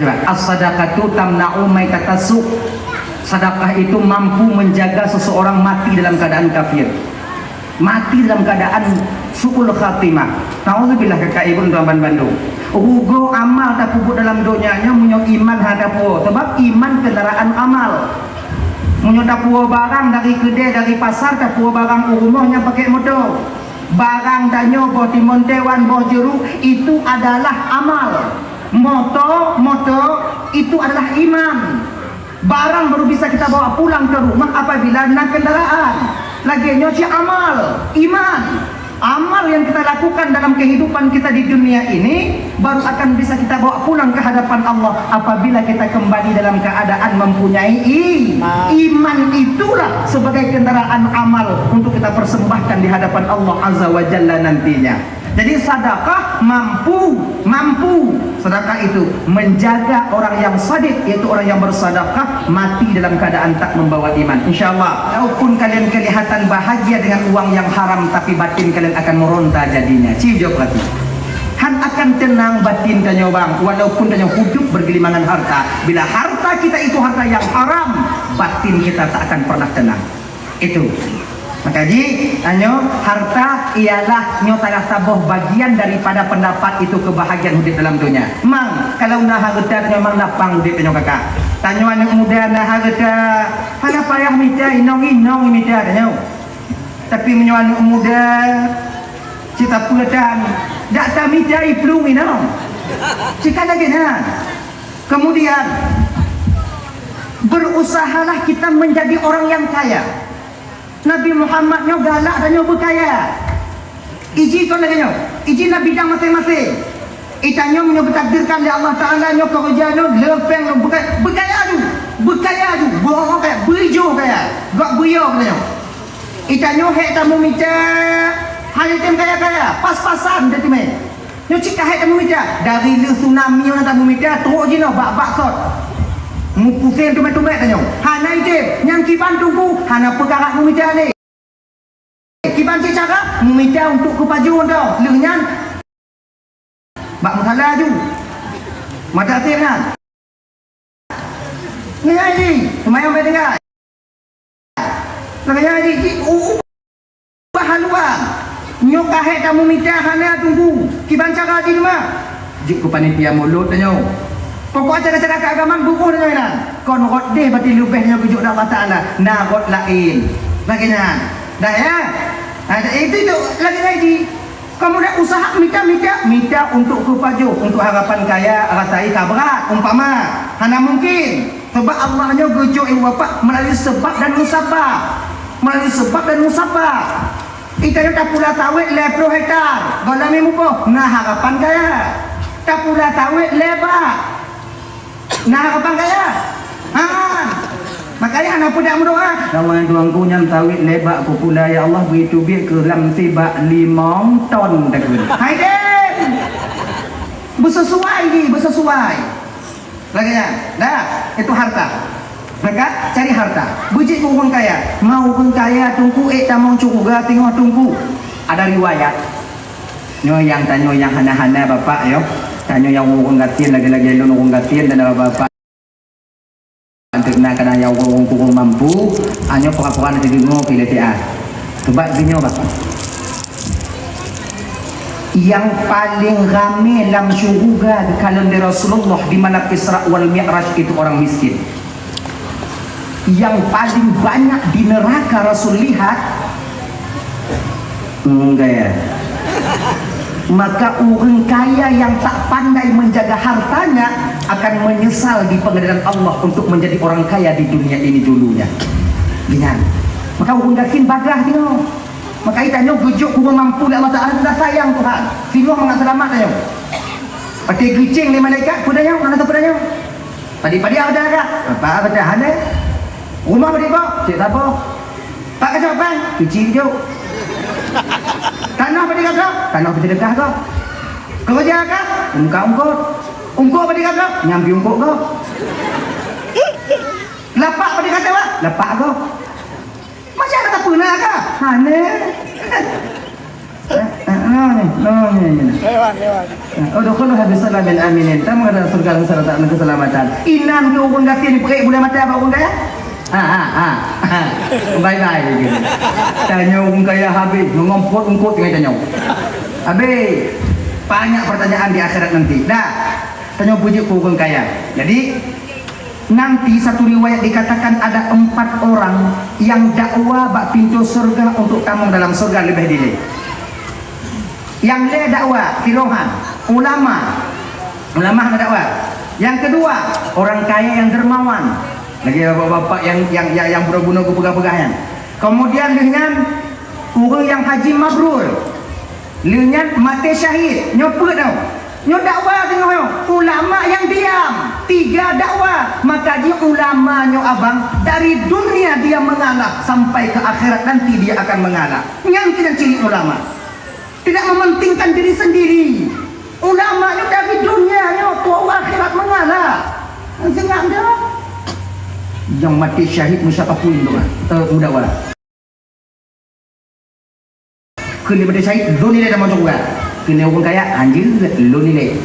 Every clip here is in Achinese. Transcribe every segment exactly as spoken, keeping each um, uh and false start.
As-sadaqatu tamna'u maitatas su'. Sedekah itu mampu menjaga seseorang mati dalam keadaan kafir. Mati dalam keadaan su'ul khatimah. Nauzubillah, kakak ibu dan tuan bandum. Rugoe amal tapeubuet dalam donya nyoe meunyoe iman hana tapuwoe. Sebab iman kendaraan amal. Meunyoe tapuwoe barang dari keudè, dari pasar, tapuwoe barang u rumoh nyan pakèk moto. Barang tanyoe boh timun dewan, boh jeruk, itu adalah amal. Moto, moto, itu adalah iman. Barang baru bisa kita bawa pulang ke rumah apabila na kendaraan. Lagèe nyoe cit amal, iman. Amal yang kita lakukan dalam kehidupan kita di dunia ini baru akan bisa kita bawa pulang ke hadapan Allah apabila kita kembali dalam keadaan mempunyai i-, iman. Itulah sebagai kendaraan amal untuk kita persembahkan di hadapan Allah Azza wa Jalla nantinya. Jadi sedekah mampu, mampu sedekah itu menjaga orang yang sadiq, yaitu orang yang bersedekah mati dalam keadaan tak membawa iman. Insya Allah, walaupun kalian kelihatan bahagia dengan uang yang haram, tapi batin kalian akan meronta jadinya. Ci jaweueb hati. Han akan tenang batin tanyoe bang, walaupun tanyoe hidup bergelimangan harta. Bila harta kita itu harta yang haram, batin kita tak akan pernah tenang. Itu. Maka jih, tanyoe, harta ialah nyoe salah saboh bagian daripada pendapat itu kebahagiaan hidup dalam dunia. Mang, kalau na harta, tanyoe mang lapang hidup tanyoe kakak. Tanyoe aneuk muda na harta, hana payah mita, inong-inong mita tanyoe. Tapi meunyoe aneuk muda, cita peutan, dak tamita iplueng inong. Cika lagèe nyan. Kemudian, berusahalah kita menjadi orang yang kaya. Nabi Muhammad nyoe galak dan nyoe beukaya. Iji kon lagèe nyoe, iji na bidang maséng-maséng. Itanyoe meunyoe geutakdirkan lé Allah Taala nyoe keureuja nyoe leupeng nyoe beukaya, beukaya aju, beukaya aju, boh kaya, beuijo kaya, gak beuyo kaya nyoe. Itanyoe hék tamumita, hana tem kaya-kaya, pas-pasan teumé. Nyoe cit ka hék tamumita, dari lheueh tsunami nyoe na tamumita, trok jinoe bak-bak sot. Mupuseng tumet-tumet tanyoe. Hana ideh, nyang kiban teungku, hana peukarat mumita lé. Kiban cit cara, mumita untuk keupajoh tau. Lheueh nyan, bak musala aju. Mata até nyan. Nyan jih, seumayang bak tinggai. Lagèe nyan jih, jih, u-, ubah haluan. Nyoe ka hék tamumita hana teungku. Kiban cara jih teuma. Jeuet keu panitia mulod tanyoe. Pokok acara-acara keagamaan bubuih tanyoe inan. Kon rot deh bati leubeh nyoe geujok lé Allah Taala. Na rot laén. Lagèe nyan. Dah ya? Ha, itu, itu lagèe nyan jih. Kamoe dak usaha mita-mita, mita untuk keupajoh, untuk harapan kaya, rasai ka brat, umpama. Hana mungkin. Sebab Allah nyoe geujok ilmu Bapak melalui sebab dan musabab. Melalui sebab dan musabab. Itanyoe tapula sawét lhèe ploh hektar, goh lom muboh, na harapan kaya. Tapula sawét lhèe bak. Na harapan kaya? Ha. Makanya hana peudak meudoa. Kawan tuanku nyang sawét lhèe bak kupula, ya Allah, beri teubiet keu lam sibak limong ton takheun. Hai den. Beusesuai jih, beusesuai. Lagèe nyan. Dah, itu harta. Maka cari harta. Beujeuet keu ureueng kaya. Mau ureueng kaya teungku ék tamong syeuruga teungoh teungku. Ada riwayat. Nyoe nyang tanyoe nyang hana-hana bapak yo. Tanyoe nyang ureueng gasien lagèe-lagèe lôn ureueng gasien dan bapak. Anteuk na kadang nyang ureueng kurang mampu, a nyoe pura-pura na teudeungoe pih lé T A. Sebab geuh nyoe bapak. Yang paling ramé lam syeuruga geukalon lé Rasulullah di malam Isra wal Mi'raj itu orang miskin. Yang paling banyak di neraka Rasul lihat, hmm, gaya. Maka ureueng kaya yang tak pandai menjaga hartanya akan menyesal di pengadilan Allah untuk menjadi orang kaya di dunia ini dulunya. Ingat, maka ureueng gasien bagaih nyoe. Maka itanyoe geujok kubu mampu lé Allah Taala, teuka sayang Tuhan. Singoh mangat seulamat tanyoe. Watèe geucéng lé malaikat, peue tanyoe, hana sapeue tanyoe. Padé-padé ada ka? Apa, apa dah ada? Rumah padé bak? Cek sapo? Pak kacau pan? Cuci jok. Tanah padé kacau? Tanah padé dekah ka? Kerja ka? Ungkot-ungkot. Ungkot padé kacau? Nyampi ungkot ka? Lapak padé kacau, Pak? Lapak ka? Macam kata pernah ka? Hana. Nah, nah, nah, nah. Lewat, lewat. Udkhuluha bisalamin aminin. Tamu dalam surga dengan selamat dan keselamatan. Inan ke ureueng gasien peurek buleuen mata bak ureueng kaya? Ha, ha, ha, ha. Bye-bye gitu. Tanyoe ureueng kaya habis, mengompot-ungkot dengan tanyoe. Habis. Banyak pertanyaan di akhirat nanti. Dah. Tanyoe peujeuet keu ureueng kaya. Jadi, nanti satu riwayat dikatakan ada empat orang yang dakwa bak pintoe syurga untuk tamong dalam syurga leubeh dilée. Nyang lhée dakwa, tirohan, ulama. Ulama hana dakwa. Yang kedua, orang kaya yang dermawan. Lagi bapak-bapak yang, yang, yang, yang bunoe-bunoe geupeugah-peugah nyan. Kemudian lheueh nyan, ureueng nyang haji mabrur. Lheueh nyan maté syahid. Nyoe peue tau? Nyoe dakwa teungoh nyoe. Ulama nyang diam. Tiga dakwa. Maka jih ulama nyoe abang, dari dunia dia mengalah sampai ke akhirat nanti dia akan mengalah. Nyan keuh nyang ciri ulama. Tidak mementingkan diri sendiri. Ulama nyoe dari dunia nyoe, tuwoe akhirat mengalah. Seungab dah. Nyang maté syahid meusyapapun tu kan. Eh, mudakwa. Keu lé maté syahid, lôn ilée tamong syeuruga. Keu lé ureueng kaya, hanjeuet lôn ilée.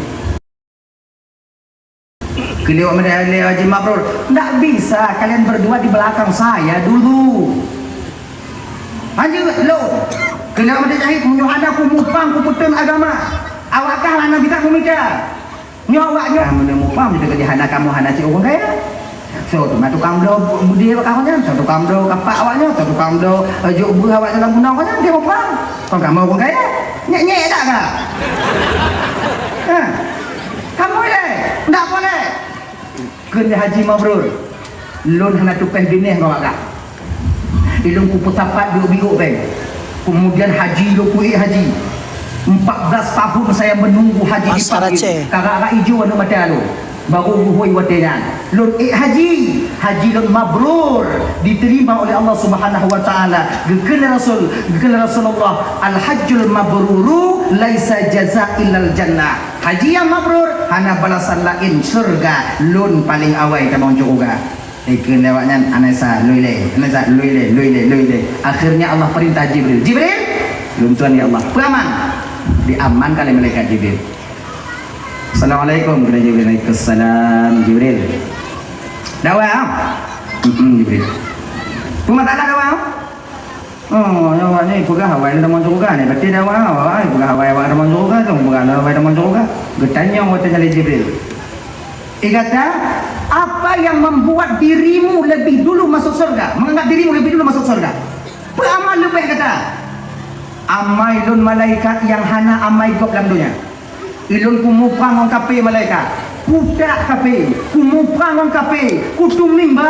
Keu lé awak maté, lé Haji Mabrur, ndak bisa kalian berdua di belakang saya dulu. Hanjeuet lôn. Keu lé awak maté syahid, meunyoe hana kumupang kupeuteun agama, awak kah hana bisa meumita. Nyoe awak nyoe. Ah, meunyoe mupang, meunyoe hana kamoe hana cit ureueng kaya. Soe teuma tukang bloe budi awak kamoe nyan, soe tukang bloe kapak awak nyoe, soe tukang bloe, eh, jok beuh awak dalam gunong awak nyan, dia mupang. Kon kamoe ureueng kaya. Nyek-nyek dak ka? Ha. Kamoe ilée, ndak boleh. Kheun Haji Mabrur, lôn hana tupéh binéh ngon awak kah. Ilôn kupeusapat biôk-biôk beng. Kemudian haji lôn kuék haji. Empat belas tahun saya menunggu haji dipanggil. Karap-karap ijo aneuk mata lôn. Baru geuhôi watée nyan. Lôn ék haji. Haji lôn mabrur. Diterima oleh Allah Subhanahu wa Taala. Geukheun lé Rasul, geukheun lé Rasulullah, "Al-hajjul mabruru laisa jaza illal jannah." Haji nyang mabrur hana balasan laén syeuruga. Lôn paleng awai tamong syeuruga. Dikheun lé awak nyan, "Anesa, lôn ilée, Anesa, lôn ilée, lôn ilée, lôn ilée." Akhirnya Allah perintah Jibril, "Jibril, lôn tuan ya Allah, peuaman." Diamankan lé malaikat Jibril. "Assalamualaikum," kheun Jibril. "Waalaikumsalam, Jibril." "Dakwa, ah?" "Hmm, Jibril." "Peue masalah dakwa, ah?" "Oh, nyoe awak nyoe peugah awai lôn tamong syeuruga nyoe. Berarti dah awai, awai peugah awai awak tamong syeuruga tu, peugah lôn awai tamong syeuruga." Geutanyong watée nyan lé Jibril. Geukheun, "Apa yang membuat dirimu lebih dulu masuk surga? Menganggap dirimu lebih dulu masuk surga? Peue amal leubeh gata?" "Amai lôn malaikat nyang hana amai gob lam donya. Ilôn kumupang ngon kafé malaikat. Kutak kafé, kumupang ngon kafé, kutumeumba.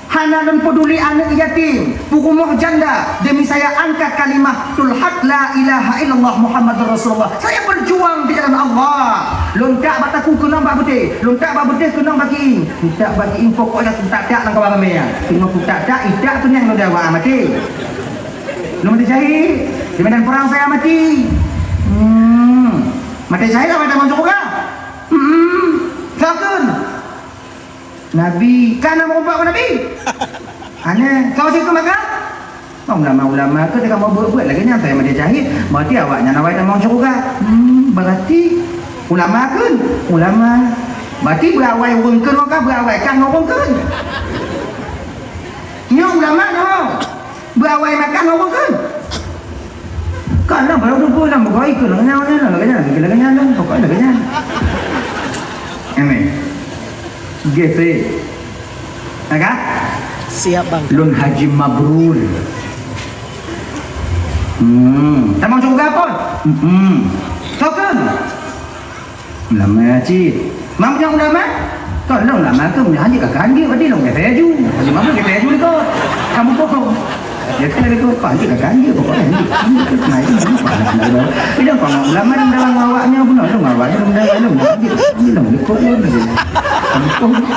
Hana lôn peuduli aneuk yatim, peurumoh janda, demi saya angkat kalimatul haq la ilaha illallah Muhammadur Rasulullah. Saya berjuang di jalan Allah." Lôn tak bak takue keunong bak beuteh, lôn tak bak beuteh keunong bak kieng. Kutak bak kieng pokok dah kutak-tak lam kawan ramé nyan. Teuma kutak-tak, itak peunyang lôn dawa maté. Lôn maté syahid. Di medan perang saya mati. Hmm. Maté syahid awai tamong syeuruga? Hmm. Soe kheun? Nabi, ka na meurumpok ngon Nabi? Hana, kau cit keu maka? Ulama-ulama kheun ka meubuet-buet lagée nyan, saya maté syahid, berarti awak nyan awai tamong syeuruga. Hmm, berarti ulama kheun? Ulama. Berarti beuawai ureueng kheun ka beuawai kah ngon ureueng kheun? Nyoe ulama nyoe. Beuawai makan ngon ureueng kheun? Kan lam barang tubuh lam beugai keu lagée nyan, lagée nyan, lagée nyan, lagée nyan, pokok lagée nyan. Amin. Geupe. Agak? Siap, Bang. Lôn haji mabrur. Hmm. Tamong syeuruga pon? Hmm. Soe kheun? Ulama cit. Mam nyang ulama? Kon lôn ulama tu, meunyoe hanjeuet ka hanjeuet, berarti lôn geupeu laju. Jadi mam geupeu laju likot. Kamu bohong. Ya, kan likot, hanjeuet ka hanjeuet, pokoknya hanjeuet. Hanjeuet tu, nah, itu, nah, itu, nah, itu. Bilang kau ulama dan dalam awaknya, benar, lôn awaknya, lôn dalam, lôn hanjeuet. Ini lôn likot, lôn. Kamu bohong.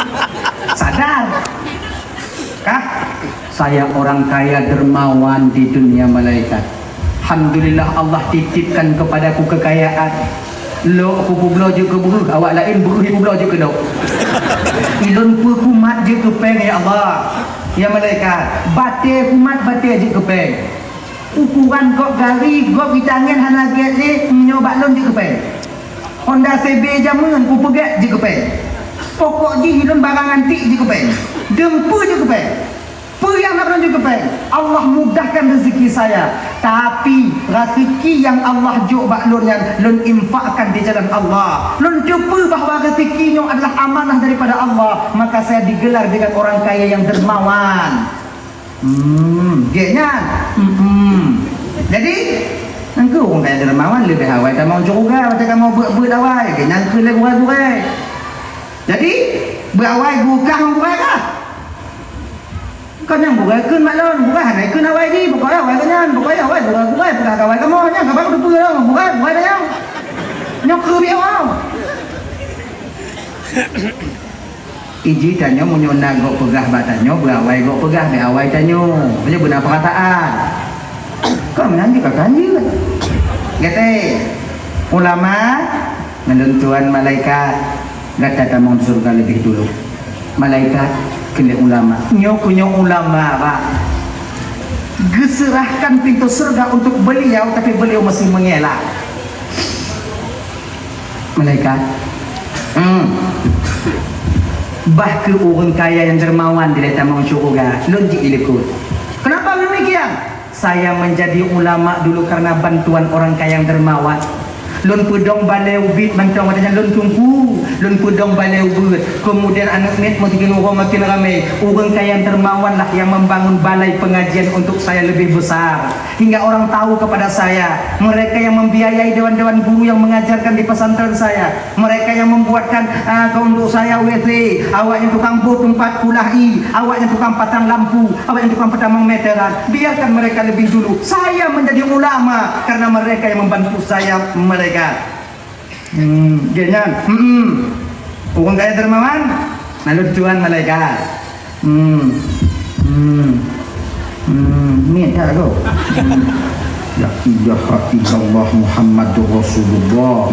Sadar. Kah? Saya orang kaya dermawan di dunia malaikat. Alhamdulillah, Allah titipkan kepadaku kekayaan. Lok kupubloe jeuet keu beuh, awak laén beuh ipubloe jeuet keu lok. Ilôn peukumat jeuet keu péng, ya Allah. Ya malaikat, batée kumat batée jeuet keu péng. Ukuran gob gari, gob geutangen hana gét lé, meunyoe bak lôn jeuet keu péng. Honda C B jameun kupeugét jeuet keu péng. Pokok jih lôn barang antik jeuet keu péng. Deuh peue jeuet keu péng. Peue nyang na lôn jeuet keu péng? Allah mudahkan rezeki saya. Tapi, rezeki nyang Allah jok bak lôn nyan, lôn infakkan di jalan Allah. Lôn teupeue bahwa rezeki nyoe adalah amanah daripada Allah, maka saya digelar dengan orang kaya yang dermawan. Hmm, gét nyan. Hmm. Jadi, nyan keuh ureueng kaya dermawan leubeh awai tamong syeuruga, watèe kamoe beuet-beuet awai, gét nyan keuh lé gurèe-gurèe. Jadi, beuet awai gurèe kah ngon gurèe kah? Kon nyang gurèe kheun bak lôn, gurèe hana kheun awai jih, pokoknya awai keu nyan, pokoknya awai gurèe-gurèe, peugah keu awai kamoe, nyan kaba kuteupeu lôn, gurèe, gurèe nyan. Nyoe keu biôh. Iji tanyoe meunyoe na gok peugah bak tanyoe, beuawai gok peugah bak awai tanyoe. Meunyoe beuna peurataan. Kon meunan jih ka kan jeuet. Gata ulama ngon lôn tuan malaikat, gata tamong syeuruga leubeh dulu. Malaikat keu lé ulama. Nyoe keu nyoe ulama, Pak. Geuseurahkan pintoe syeuruga untuk beliau, tapi beliau masih mengelak. Malaikat. Hmm. Bah keu ureueng kaya nyang dermawan dilèe tamong syeuruga, lôn jilikot. Kenapa demikian? Saya menjadi ulama dulu karena bantuan orang kaya yang dermawan. Lôn peudong balèe ubit mantong watèe nyan lôn teungku, lôn peudong balèe ubit. Kemudian aneuk miet makin uroe makin ramè. Ureueng kaya yang dermawan lah yang membangun balai pengajian untuk saya lebih besar. Hingga orang tahu kepada saya, mereka yang membiayai dewan-dewan guru yang mengajarkan di pesantren saya, mereka yang membuatkan, ah, keu untuk saya W C, awaknyan tukang bôh teumpat kulah ie, awaknyan tukang pasang lampu, awaknyan tukang peutamong meteran. Biarkan mereka lebih dulu. Saya menjadi ulama karena mereka yang membantu saya, mereka. Hmm, gét nyan. Hmm. Ureueng kaya dermawan, na lôn tuan malaikat. Hmm. Hmm. Hmm, miet that lagoe. Hmm. La ilaha illallah Muhammadur Rasulullah.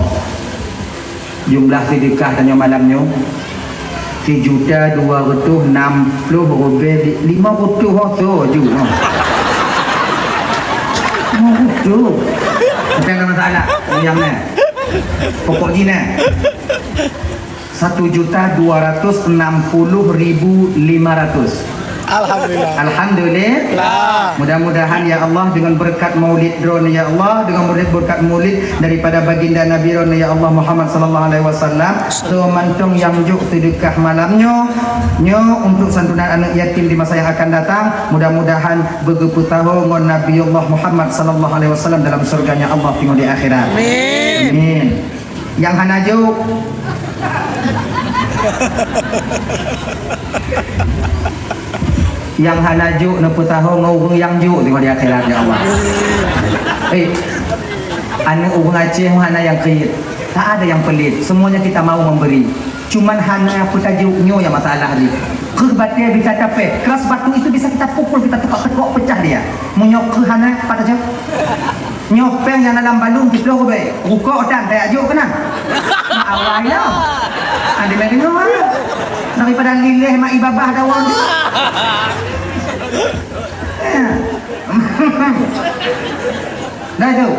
Jumlah seudeukah tanyoe malam nyoe sijuta dua reutôh nam ploh ribèe limong reutôh ho soe ju. Ha. Limong reutôh. Tapi hana masalah. Nyang nyan. Pokok jih nyan. Satu juta dua ratus enam puluh ribu lima ratus. Alhamdulillah. Alhamdulillah. Lah. Mudah-mudahan ya Allah dengan berkat maulid droeneuh ya Allah, dengan berkat, berkat maulid daripada baginda Nabi droeneuh ya Allah Muhammad sallallahu alaihi wasallam, soe mantong nyang jok seudeukah malam nyoe, nyoe untuk santunan aneuk yatim di masa yang akan datang, mudah-mudahan beugeupeusaho ngon Nabiullah Muhammad sallallahu alaihi wasallam dalam surganya Allah teungoh di akhirat. Amin. Amin. Nyang hana jok. Nyang hana jok neupeusaho ngon ureueng nyang jok teungoh di akhirat, ya Allah. Eh, aneuk ureueng Aceh hana nyang kriet. Tak ada yang pelit. Semuanya kita mau memberi. Cuman hana peue tajok nyoe nyang masalah jih. Keuh batèe bisa capek. Keras batu itu bisa kita pukul, kita tekok-tekok pecah dia. Meunyoe keuh hana, pat tajok. Nyoe péng nyang dalam balum siplôh ribèe. Rukok tan tajak jok keunan. Mak awai lom. Ada mé deungoe. Daripada lileh mak ibabah dawa tu. Eh. Dah tu.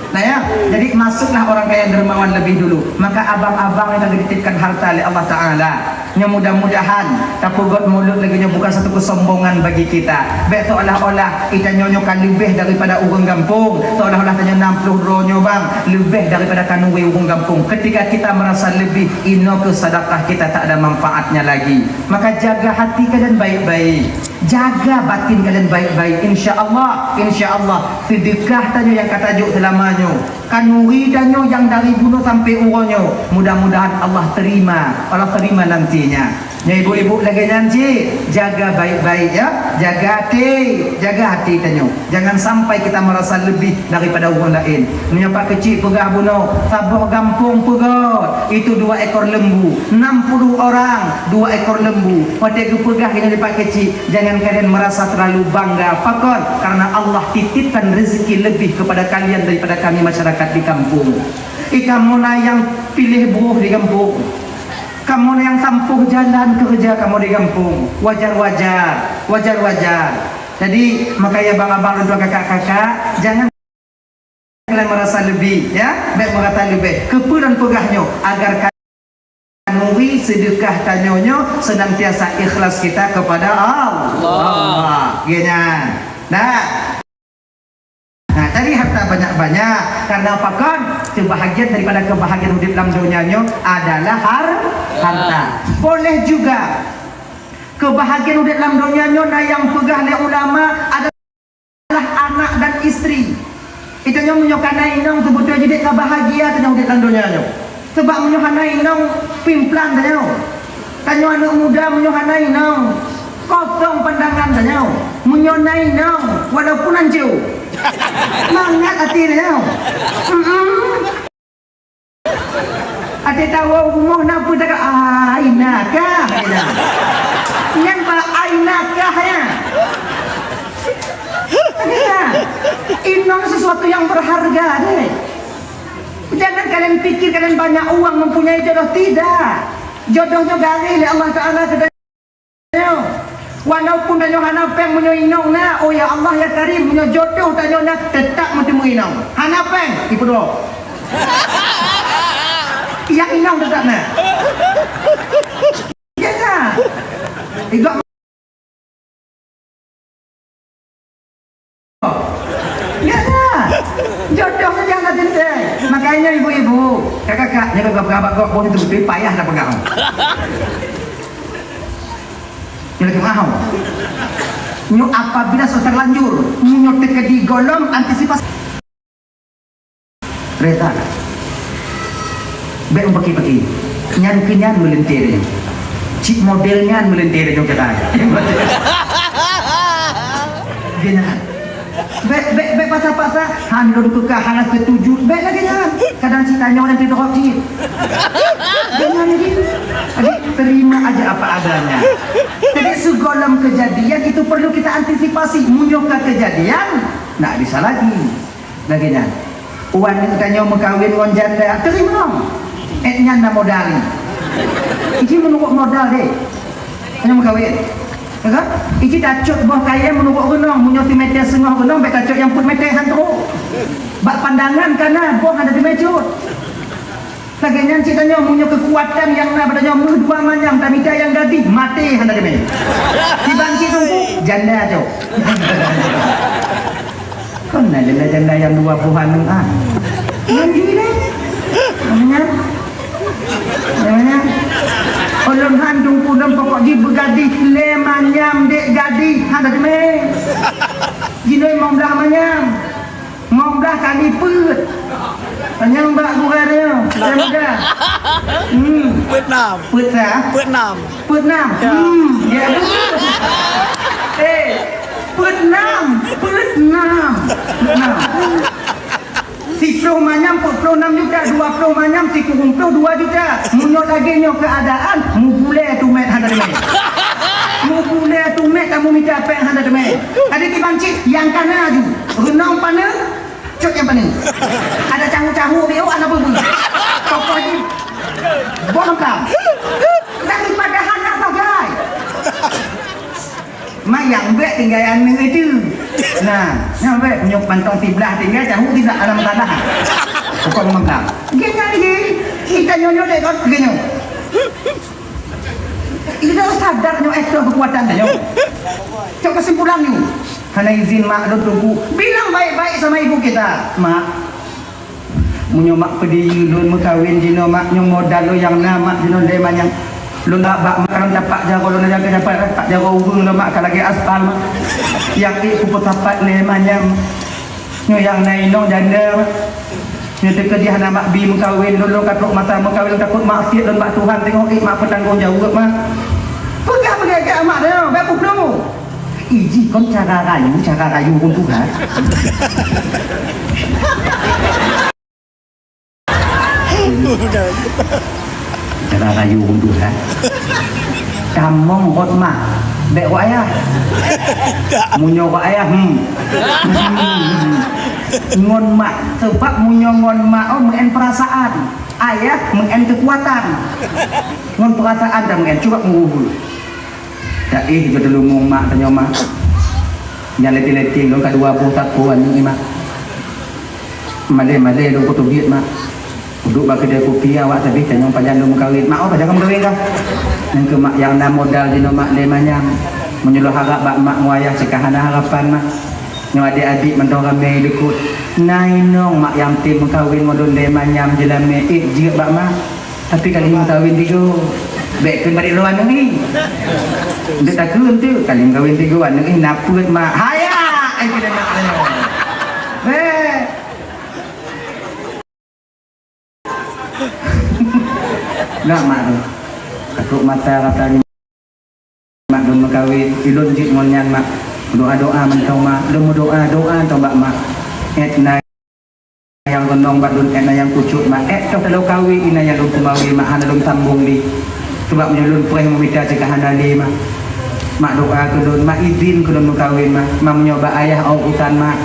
Nah ya, jadi masuklah orang kaya dermawan lebih dulu. Maka abang-abang yang dititipkan harta oleh Allah Ta'ala. Nyoe mudah-mudahan tapeugot mulod lagèe nyoe bukan satu kesombongan bagi kita. Bèk seolah-olah geutanyoe nyoe ka leubeh daripada ureueng gampông, seolah-olah tanyoe nam ploh droe nyoe bang leubeh daripada khanuri ureueng gampông. Ketika kita merasa lebih, inoe keuh sedekah kita tak ada manfaatnya lagi. Maka jaga hati kalian baik-baik, jaga batin kalian baik-baik. Insya Allah, insya Allah, sedekah tanyoe nyang ka tajok seulama nyoe. Khanuri tanyoe nyang dari bunoe sampoe uroe nyoe, mudah-mudahan Allah terima, Allah terima nantinya. Nyoe ibu-ibu lagèe nyan cit, jaga baik-baik ya, jaga até, jaga até tanyoe. Jangan sampai kita merasa lebih daripada ureueng laén. Meunyoe Pak Keuchik peugah bunoe, saboh gampông peugöt, itu dua ekor lembu, enam puluh orang, dua ekor lembu. Watèe geupeugah nyan lé Pak Keuchik, jangan kalian merasa terlalu bangga. Pakon? Karena Allah titipkan rezeki lebih kepada kalian daripada kami masyarakat di kampung. Ih, kamoe na nyang piléh broh di gampông. Kamoe na nyang tampoh jalan keureuja kamoe di gampông. Wajar-wajar, wajar-wajar. Jadi, makanya abang-abang dan kakak-kakak, jangan kalian merasa lebih, ya, baik merasa lebih. Kepeue lôn peugah nyoe, agar khanuri sedekah tanyoe nyoe senantiasa ikhlas kita kepada Allah. Allah. Ya, nyan. Nah. Nah, cari harta banyak-banyak. Karena apa kon? Kebahagiaan daripada kebahagiaan udép lam donya nyoe adalah har-, harta. Boleh juga kebahagiaan udép lam donya nyoe na nyang peugah lé ulama adalah anak dan istri. Itu nyoe meunyoe ka na inong, seubeutôi jih dek ka bahagia tanyoe udép lam donya nyoe. Sebab meunyoe hana inong, pimplan tanyoe. Tanyoe aneuk muda meunyoe hana inong, kosong pandangan tanyoe. Meunyoe na inong, walaupun hancô, mangat até tanyoe. Mm-mm. Até tawoe rumoh na peue taga, "Ai nakah," kata. Nyan ba ai nakah, ya. Iya. Inong sesuatu yang berharga, deh. Jangan kalian pikir kalian banyak uang mempunyai jodoh, tidak. Jodoh nyoe garéh lé Allah Taala keu tanyoe. Walaupun tanyoe hana péng, meunyoe inong na, oh ya Allah ya Karim, meunyoe jodoh tanyoe na, tetap meuteumé inong. Hana péng, ipeuduek. Nyang inong tetap na. Ya kan? Igok Ya dah. Jodoh saja nak tentang. Makanya ibu-ibu, kakak-kakak, jaga peugah-peugah bak gok boh itu betul payah nak peugah. Nyoe lagèe mahau. Nyoe apabila sudah terlanjur, nyoe teukeudi gohlom antisipasi. Reta. Bèk meupaké-paké. Nyan keu nyan meuleuntè nyoe. Cit model nyan meuleuntè nyoe keutai. Geuh nyan. Bèk, bèk, bèk paksa-paksa. Han lôn peugah hana setuju. Bèk lagèe nyan. Kadang cit tanyoe nyang teudrob cit. Geuh nyan lagèe. Jadi, terima aja apa adanya. Jadi, sigohlom kejadian itu perlu kita antisipasi. Meunyoe ka kejadian, ndak bisa lagi. Lagèe nyan. Wan tanyoe meukawen ngon janda, teurimong. Èk nyan na modal. Iji meunurot modal deh. Tanyoe meukawen. Ya kan? Iji tacok boh kayèe meunurot gunong, meunyoe simètè singoh gunong, bèk tacok nyang peuet mètè han trôk. Bak pandangan ka na boh hana teumèe cut. Lagèe nyan cit tanyoe, meunyoe keukuatan nyang na bak tanyoe meuh dua manyam, tamita nyang gadih, maté hana teumèe. Kiban cit teungku, janda cok. Kon na janda-janda nyang dua boh aneuk ah. Nyan jih deh. Namanya? Namanya? Ulôn han teungku lôn pokok jih beugadih lé manyam dek gadih, hana teumèe. Jinoe limong blah manyam. Limong blah kali peuet. Tanyong bak gurèe nyoe. Saya muda. Hmm. Peuet nam. Peuet sa? Peuet nam. Peuet nam. Ya. Hmm, ya betul. Eh, peuet nam. Peuet nam. Peuet nam. Siplôh manyam peuet plôh nam juta, dua plôh manyam sikureueng plôh dua juta. Meunyoe lagèe nyoe keuadaan, mubulèe tumèt hana teumèe. Mubulèe tumèt kamoe mita pèng hana teumèe. Jadi kiban cit nyang ka na aju. Reunong paneuk, Cok nyang paneuk. Ada cahu-cahu di awak na beubu. Tokoh jih. Boh lengkap. Daripada hana bagai. Mayang bèk tinggai aneuk itu. Nah, nyang bèk meunyoe mantong siblah tinggai cahu tidak dalam tanah. Pokok lengkap. Gini lagi. Kita nyonyo dek kau gini. Ilée sadar nyoe éh keuh keukuatan tanyoe. Cok keusimpulan nyoe. Hana izin mak lôn teungku. Bilang baik-baik sama ibu kita. Mak, meunyoe mak peudiyeu lôn meukawen jinoe mak, nyoe modal lôn nyang na mak jinoe lé manyam. Lôn bak mak kan tapak jaroe lôn, nyang ka tapak jaroe ureueng lôn mak ka lagée aspal mak. Nyang ék kupeusapat lé manyam. Nyoe nyang na inong janda. Nyoe teukeudi hana mak bi meukawen, lôn lôn ka trok masa meukawen, takot maksiet lôn bak Tuhan, teungoh ék mak peutanggong jaweueb mak. Peugah meugagak mak nyoe, bèk peuploh. Iji kon cara rayu, cara rayu ureueng tuha. Cara rayu ureueng tuha. Tamong rot mak, bèk rot ayah. Meunyoe rot ayah, hmm. Hmm. Ngon mak, sebab meunyoe ngon mak, oh, meu'en perasaan. Ayah meu'en keukuatan. Ngon perasaan dah meu'en, cuba meuruhu. Dak éh, jeuet teulumong mak tanyoe mak. Nyang leti-leti lôn ka dua boh sapo aneuk, Mak. Malée-malée lôn kuteubiet, Mak. Duek bak keudè kupi awak sabé tanyong pajan lôn meukawen. Mak, oh, pajan ka meukawen kah? Nyan keuh, Mak, nyang na modal jinoe, Mak, lé manyam. Meunyoe lôn harab bak mak ngon ayah cit ka hana harapan, Mak. Nyoe adék-adék mantong ramé likot. Na inong, Mak, nyang tem meukawen ngon lôn lé manyam jeulamé. Eh, jeuet bak mak. Tapi ka lheueh meukawen tigo. Bèk kheun bak lôn aneuk nyoe. Ndeuk takheun teuh, ka lheueh meukawen tigo aneuk nyoe na peuet, Mak. Haya! Ai keu mak nyoe. Bèk. Dak, Mak, tu. Takot mata kata ni. Mak, lôn meukawen, ilôn jeuet ngon nyan, Mak. Doa-doa mantong, Mak. Lôn meudoa, doa mantong bak mak. Ét na nyang keunong bak lôn, ét na nyang kucok, Mak. Ét toh teulo kawen, inan nyang lôn peumawe, Mak, hana lôn sambong lé. Sabab meunyoe lôn preh meumita cit ka hana lé, Mak. Mak, doa keu lôn, Mak, idhin keu lôn meukawen, Mak. Mak, meunyoe bak ayah ôk utan, Mak.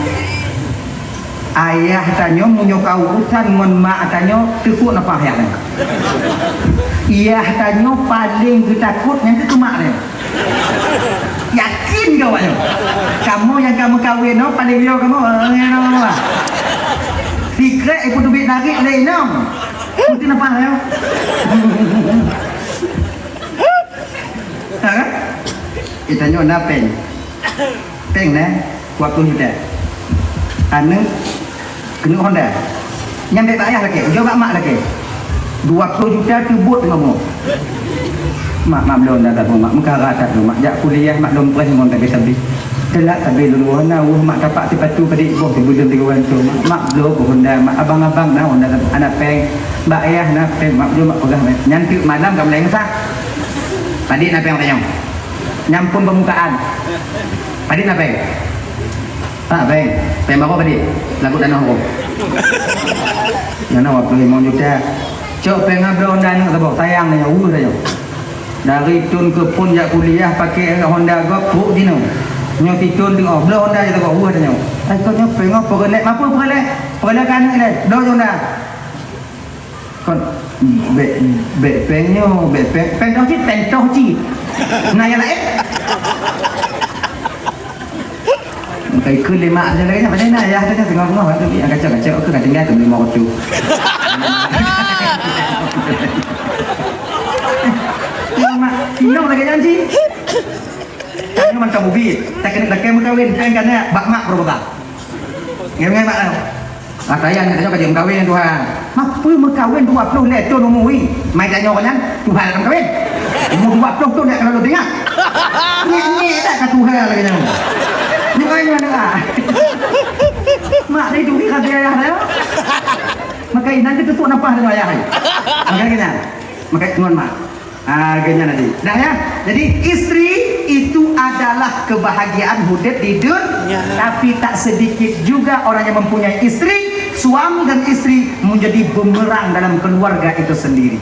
Ayah tanyoe meunyoe ka urusan ngon mak tanyoe, teupok nafah ayah tanyoe. Ayah tanyoe paleng geutakot nyan keu mak tanyoe. Yakin keu awak nyoe. Kamoe nyang ka meukawen nyoe paleng yo kamoe. Sikrek ipeuteubiet narit lé inong. Mungkin nafah ayah. Ha kan? Kita nyoe na pèng. Pèng na dua ploh juta. Aneuk keuneuk Honda. Nyan bèk bak ayah lakèe, ujoe bak mak lakèe. Dua ploh juta teubot teungoh mo. Mak, mak bloe Honda saboh, mak. Meukara that lôn, mak. Jak kuliah, mak, lôn preh ngon sabe-sabe. Teulat sabe lôn woe na, woe mak tapak sipatu padit boh teubeudeueng tiga ratus, mak. Mak bloe keu Honda, mak. Abang-abang na Honda saboh, hana pèng. Bak ayah na pèng, mak, ujoe mak peugah, mak. Nyan teuk malam ka meulai meusa. Padit na pèng tanyoe. Nyan phon peumukaan. Padit na pèng? Tak pèng. Pèng barô padit? Lagu tanoh barô. Nyang na dua ploh limong juta. Cok pèng abloe Honda aneuk saboh. Sayang tanyoe, uh, tanyoe. Dari thôn keu phôn jak kuliah pakè Honda gob, trok jinoe. Nyoe sithôn teungoh, bloe Honda jih saboh, uh, tanyoe. Ai, kon nyoe pèng oh, peureulèe, mapeue peureulèe? Peureulèe keu aneuk lé, bloe Honda. Kon, bèk, bèk pèng nyoe, bèk pèng, pèng toh cit, pèng toh cit. Na nyang laén? Ka ikheun lé mak, macam mana, ayah tu kan tengok rumah, tu yang kacau-kacau, aku kat tinggal tu lima ratus. Ya, mak, inong lagèe nyan cit. Tanyoe mantong ubit, takheun lakèe meukawen, pèng ka na, bak mak baru bak. Ngai-ngai mak. Atra nyan tanyoe ka jeuet meukawen, Tuhan. Mapeue meukawen dua ploh lhèe thôn umu, wi? Mai tanyoe nyan, Tuhan lam kawen. Umu dua ploh thôn dak keuneuk teuingat. Nyek-nyek dak ka Tuhan lagèe nyan. Nyoe nyoe dak. Mak ni duri ka ayah dah. Maka inan kita tu napa dengan ayah ni? Maka kena. Maka ngon mak. Ah, geuhnyan tadi. Dah ya. Jadi istri itu adalah kebahagiaan udép di dunia. Ya. Tapi tak sedikit juga orang yang mempunyai istri, suami dan istri menjadi bumerang dalam keluarga itu sendiri.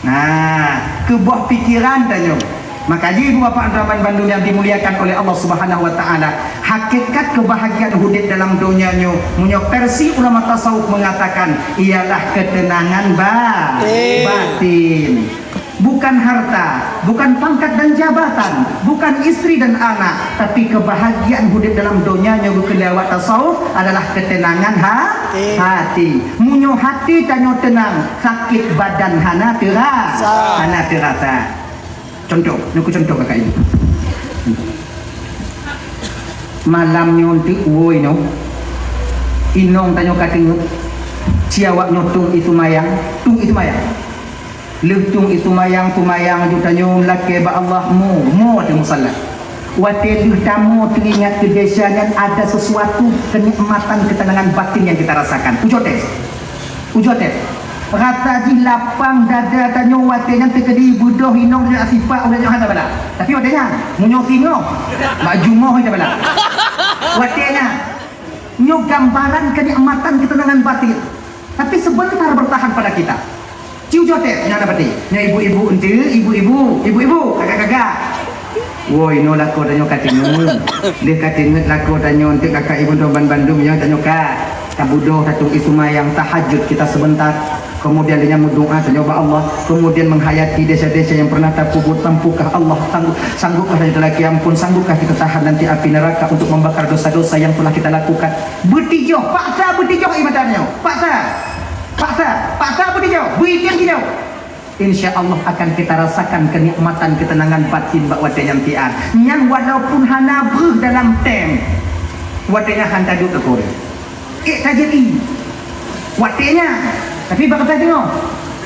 Nah, keuboh pikiran tanyoe. Maka ibu bapak teman bandum yang dimuliakan oleh Allah Subhanahu wa taala, hakikat kebahagiaan udép dalam dunia nyoe, meunyoe versi ulama tasawuf mengatakan, ialah ketenangan ba-, Batin. Bukan harta, bukan pangkat dan jabatan, bukan istri dan anak, tapi kebahagiaan udép dalam donya nyoe geukheun lé awak tasawuf adalah ketenangan ha-, hati. Meunyoe hati tanyoe tenang, sakét badan hana teura-, hana teurasa. Contoh, nyoe ku contoh kakak ini. Malam nyoe teuk woe nyoe, inong tanyoe ka teungeut, ci awak nyoe tueng ie seumayang, tueng ie seumayang. Lheueh tueng ie seumayang, seumayang aju tanyoe lakèe bak Allah, mo, mo ateueh musalla. Watèe lheueh tamoe teuingat keu desya nyan ada sesuatu kenikmatan ketenangan batin yang kita rasakan. Ujoe teuh. Ujoe teuh. Rasa jih lapang dada tanyoe watèe nyan teukeudi beudoh inong nyoe sipak ulèe nyoe hana bala. Tapi watèe nyan, meunyoe singoh, bak jumoh hana bala. Watèe nyan, nyoe gambaran kenikmatan ketenangan batin. Tapi sebentar bertahan pada kita. Ci ujoe teuh, nyoe na pati. Nyoe ibu-ibu enteuk, ibu-ibu, ibu-ibu, kakak-kakak. Woi, nyoe lakoe tanyoe ka teungeut. Lheueh ka teungeut lakoe tanyoe enteuk kakak ibu nyoe ban bandum nyoe tanyoe ka. Tabeudôh, tatung ie seumayang, tahajud kita sebentar. Kemudian dengan berdoa, tanyoe bak Allah. Kemudian menghayati desa-desa yang pernah tapubuet, mampukah Allah, sanggup, sanggupkah tanyoe talaki ampun, sanggupkah kita tahan nanti api neraka untuk membakar dosa-dosa yang telah kita lakukan. Beutijoh, paksa beutijoh ie mata nyoe. Paksa. Paksa, paksa beutijoh, beuitem tijoh. Insya Allah akan kita rasakan kenikmatan ketenangan batin bak watée nyan tian. Nyan walaupun hana breuh dalam tem, watée nyan han taduek teukur. Ék tajadi. Watée nyan, tapi bak kata singoh.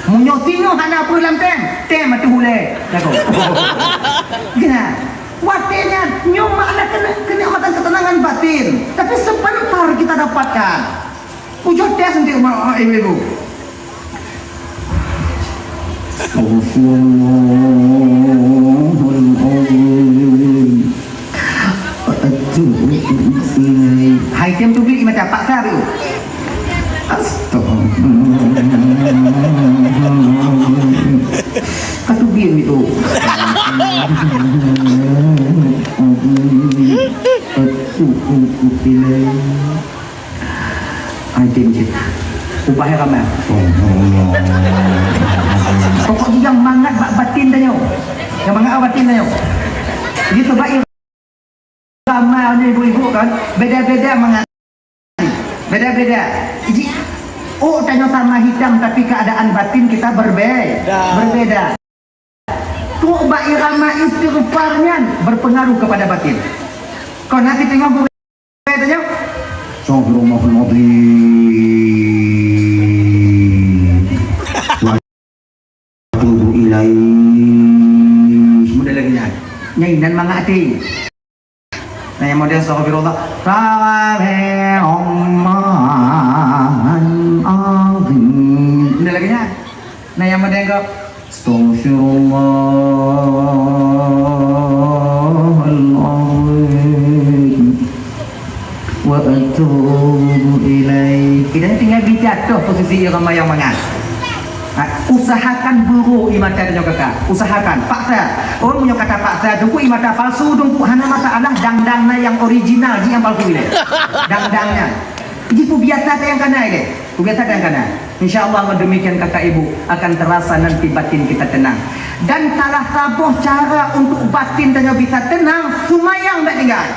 Meunyoe singoh hana breuh lam tem, tem ateueh ulée. Lagoe. Nah, watée nyan, nyoe makna kene-, kenikmatan ketenangan batin. Tapi sebentar kita dapatkan. Ujoe tes nanti, ibu-ibu. Astagfirullahalazim. Wa atubu ilaih. Hai, tem teubiet ie mata, paksa tu. Astagfirullah. Ka teubiet itu. Atubu ilaih. Antem cit. Ubah ramai. Pokok jih nyang mangat bak batin tanyoe. Nyang mangat bak batin tanyoe. Jadi sebab ramai ni ibu-ibu kan, beda-beda mangat. Beda-beda. Jadi, oh, tanyoe sama hitam, tapi keadaan batin kita berbe-, berbeda. Trok bak irama istighfar nyan berpengaruh kepada batin. Kon hati tengok gurée tanya, "Astagfirullahaladzim. Wa atubu ilaih." Mudah lagi nyan. Nyai nan mangat hati. Nah, yang model astagfirullah. Astagfirullahalazim. Udah lagi nyan. Nah, yang model kok. Astagfirullahalazim. Wa atubu ilaih. Kita ni tinggal bijak tu posisi irama yang mangat. Ha, usahakan beuroe ie mata tanyoe kakak. Usahakan. Paksa. Oh, meunyoe kata paksa, teungku ie mata palsu, teungku hana masalah, dangdang na nyang original, jih nyang palsu ilée. Dangdang nyan. Jih peubiasa nyang kana ilée. Peubiasa nyang kana. Insya Allah, ngon demikian kakak ibu akan terasa nanti batin kita tenang. Dan salah saboh cara untuk batin tanyoe bisa tenang, seumayang bék tinggai.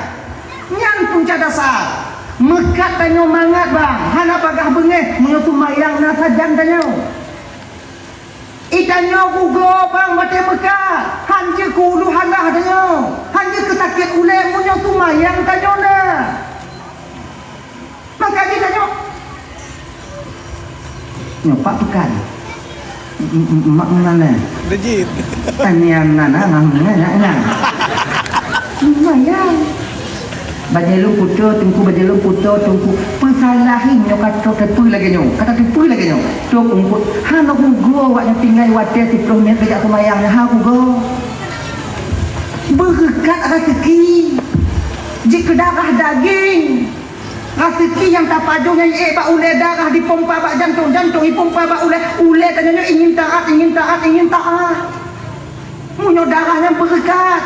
Nyan punca dasar. Meukat tanyoe mangat bang, hana bagaih beungéh meunyoe seumayang na sajan tanyoe. Ie tanyoe rugoe bang watée meukat, han jeuet keu ulu halah tanyoe, han jeuet keu sakét ulée meunyoe seumayang tanyoe na. Maka jih tanyoe. Nyoe pak peukan. M-, m-, m-, mak meunan eh. Dejit. Tanian nan ah, nang nang nang. Lumayan. Bajée lôn puto teungku, bajée lôn puto teungku. Peusalahi nyoe ka trok teupeu lagée nyoe. Kata teupeu lagée nyoe. Trok teungku. Hana rugoe awak nyoe tinggai watée siplôh menit geujak seumayang nyan ha rugoe. Beureukat raseuki. Jeuet keu darah daging. Raseuki nyang tapajoh nyan ék bak ulée darah dipompa bak jantong, jantong jipompa bak ulée, ulée tanyoe nyoe ingin taat, ingin taat, ingin taat. Meunyoe darah nyan beureukat,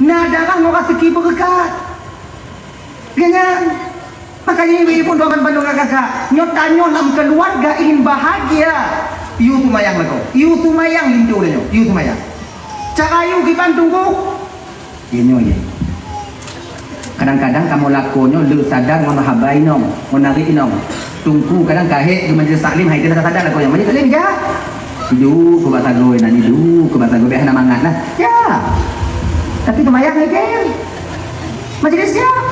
na darah ngon raseuki beureukat. Geuh nyan, makajih ibu-ibu doa bandum kakak, nyoe tanyoe lam keuluwarga ingin bahagia. Yue seumayang lagoe, yue seumayang linto tanyoe, yue seumayang. Cara yue kiban tunggu, Jinoe jih. Kadang-kadang kamoe lakoe nyoe le sadar ngon haba inong, ngon nari inong. Teungku kadang ka hék di majlis taklim, hai keuneuk sadar lakoe nyoe. Majlis taklim jak. Iduek keu bak sagoe nan, iduek keu bak sagoe, biasa na mangat lah. Ya. Tapi seumayang hai keu. Majlis jak.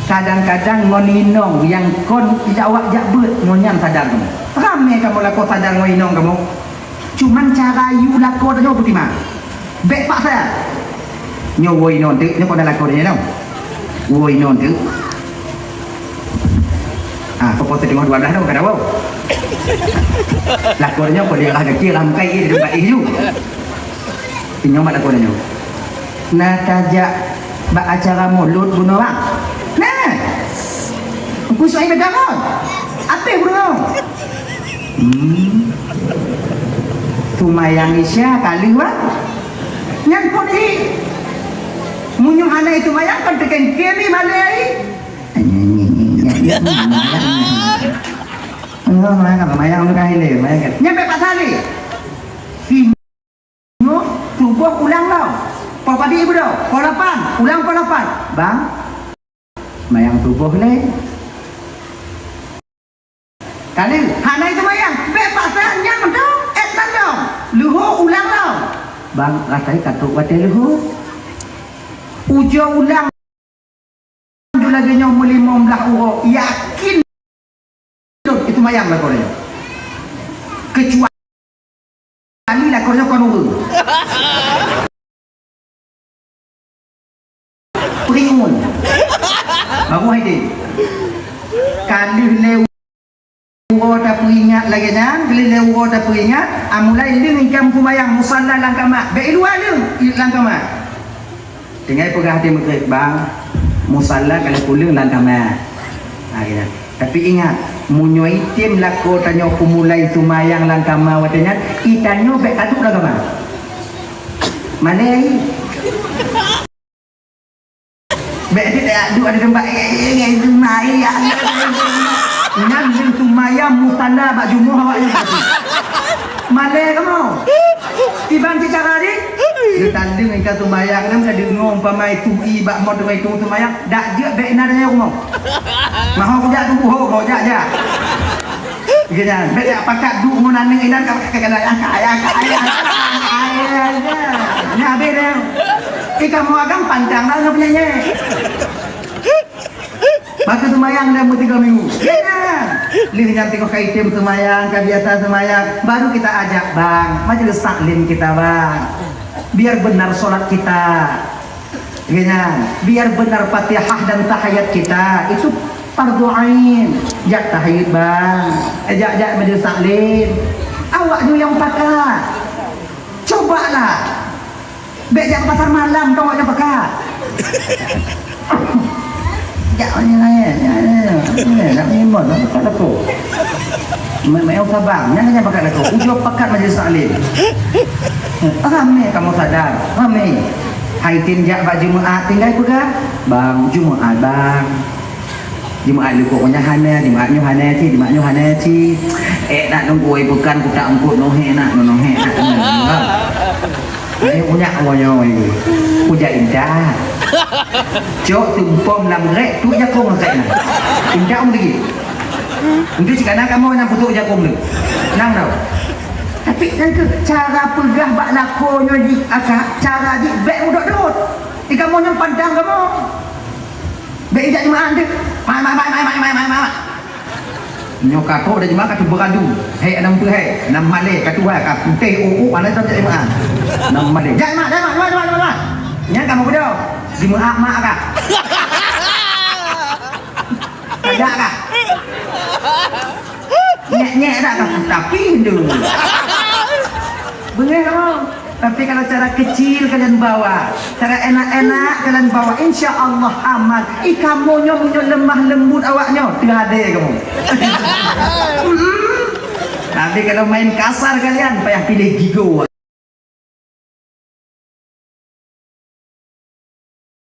Kadang-kadang ngon inong nyang kon jak awak jak beuet, ngon nyan sadar kamoe. Ramé kamoe lakoe sadar ngon inong kamoe. Cuman cara yue lakoe tanyoe peutimang. Bék paksa. Nyoe woe inong teuk, nyoe kona lakoe tanyoe nyoe. Woe inong teuk. Ah, pokok teungoh dua belas tu kada woe. Lakoe tanyoe kona lah kecil lah mukai ie di tempat ie ju. Inong mak lakoe tanyoe. Na tajak bak acara mulod bunoe bang. Nah. Engku suai beudangong. Ape bunoe? Hmm. Seumayang Isya ka lheueh, bang. Nyan phon jih. Meunyoe hana seumayang kan teuken kemi malée ai. Nyoe mayang, mayang, mayang, mayang, mayang. Nyan bèk paksa lé. Singoh suboh ulang lom. Poh padi beudôh, poh lapan, ulang poh lapan. Bang, mayang suboh lé. Ka lheueh, hana seumayang, bèk paksa nyan mantong, èt mantong. Leuhô ulang lom. Bang, rasai ka trôk watèe leuhô. Ujoe ulang lagèe nyoe meulimong blah uroe, yakin lôn seumayang lakoe nyoe. Keucuali lakoe nyoe kon ureueng. Peuingat. Baru hai deh. Ka lheueh lé uroe tapeuingat lagèe nyan, ka lheueh lé uroe tapeuingat, a mulai leueng itam seumayang musalla lam kama. Bèk i luwa leueng, i lam kama. Tinggai peugah di Maghrib, "Bang, musalla ka lheueh kuleueng lam kama." Ha, gitu. Tapi ingat, meunyoe item lakoe tanyoe peumulai seumayang lam kama watèe nyan, i tanyoe bèk taduek lam kama. Malèe. Bèk di, eh, duek di teumpat, eh, eh, eh, eh, eh, eh, eh, eh, eh. Nyan leueng seumayang musalla bak jumoh awak nyan. Malèe kamoe. Iban seucara di, geutandeng ka seumayang nyan ka deungoe umpama itu i bak mon deungoe itu seumayang, dak jeuet bèk na deungoe rumoh. Mahôi kujak tuboh ho, kujak, jak. Geuhnyan, bèk jak pakat duek ngon aneuk inan ka pakat keunan, "Ayah, ka, ayah, ka, ayah, ka, ayah, ka." Nyan habéh dah. Ih, kamoe agam pantang lah ngon penyanyi. Maka seumayang dah meusigoe minggu. Nyan. Lheueh nyan teungoh ka item seumayang, ka biasa seumayang, baru kita ajak, "Bang, majelis taklim kita, Bang. Biar benar sholat kita." Geuhnyan, biar benar Fatihah dan tahiyat kita, itu fardu ain. Jak tahiyat, Bang. Eh, jak, jak majelis taklim. Awak nyoe nyang pakat. Cobalah. Bèk jak pasar malam, tong awak nyang pakat. Jak, nak ngimbon, nak pakat lakoe. Mak, mak, nyang sabar, nyan nyang pakat lakoe. Ujoe pakat majelis taklim. Ramé kamoe sadar, ramé. Hai tin jak bak Jumaat, tinggai peugah, "Bang, Jumaat, Bang." Jumaat leukoe nyoe hana, Jumaat nyoe hana cit, Jumaat nyoe hana cit. Eh, nak nunggu ai bukan kutak eungkot nohe nak, nonohe nak. Ayo punyak awak nyoe. Kujak intat. Cok tumpom lam rek, tu jakong rek na. Intat um lagi. Untuk cikana kamu nak putuk jakong tu. Nang tau. Tapi kan ke cara peugah bak lakoe nyoe di akak, cara di bek udok dot. Di kamu nyang pandang kamu. Bèk ijak jeumaah deh. Mai, mai, mai. Nyoe ka trok dah jeumaah ka teubeuradu. Hai anang peu hai, nam malèe ka tuha ka putéh u-u, mana tak jeumaah. Nam malèe. Jak jeumaah, jak jeumaah, jeumaah, jeumaah, jeumaah. Nyan kamoe beudôh. Jeumaah mak ka. Tajak ka. Nyek-nyek dah ka, tapi hindeu. Beungèh kamoe. Tapi kalau cara kecil kalian bawa, cara enak-enak kalian bawa, insya Allah aman. Ih, kamoe nyoe meunyoe lemah lembut awak nyoe, teuhadé kamoe. Mm-mm. Tapi kalau main kasar kalian, payah pilih gigo.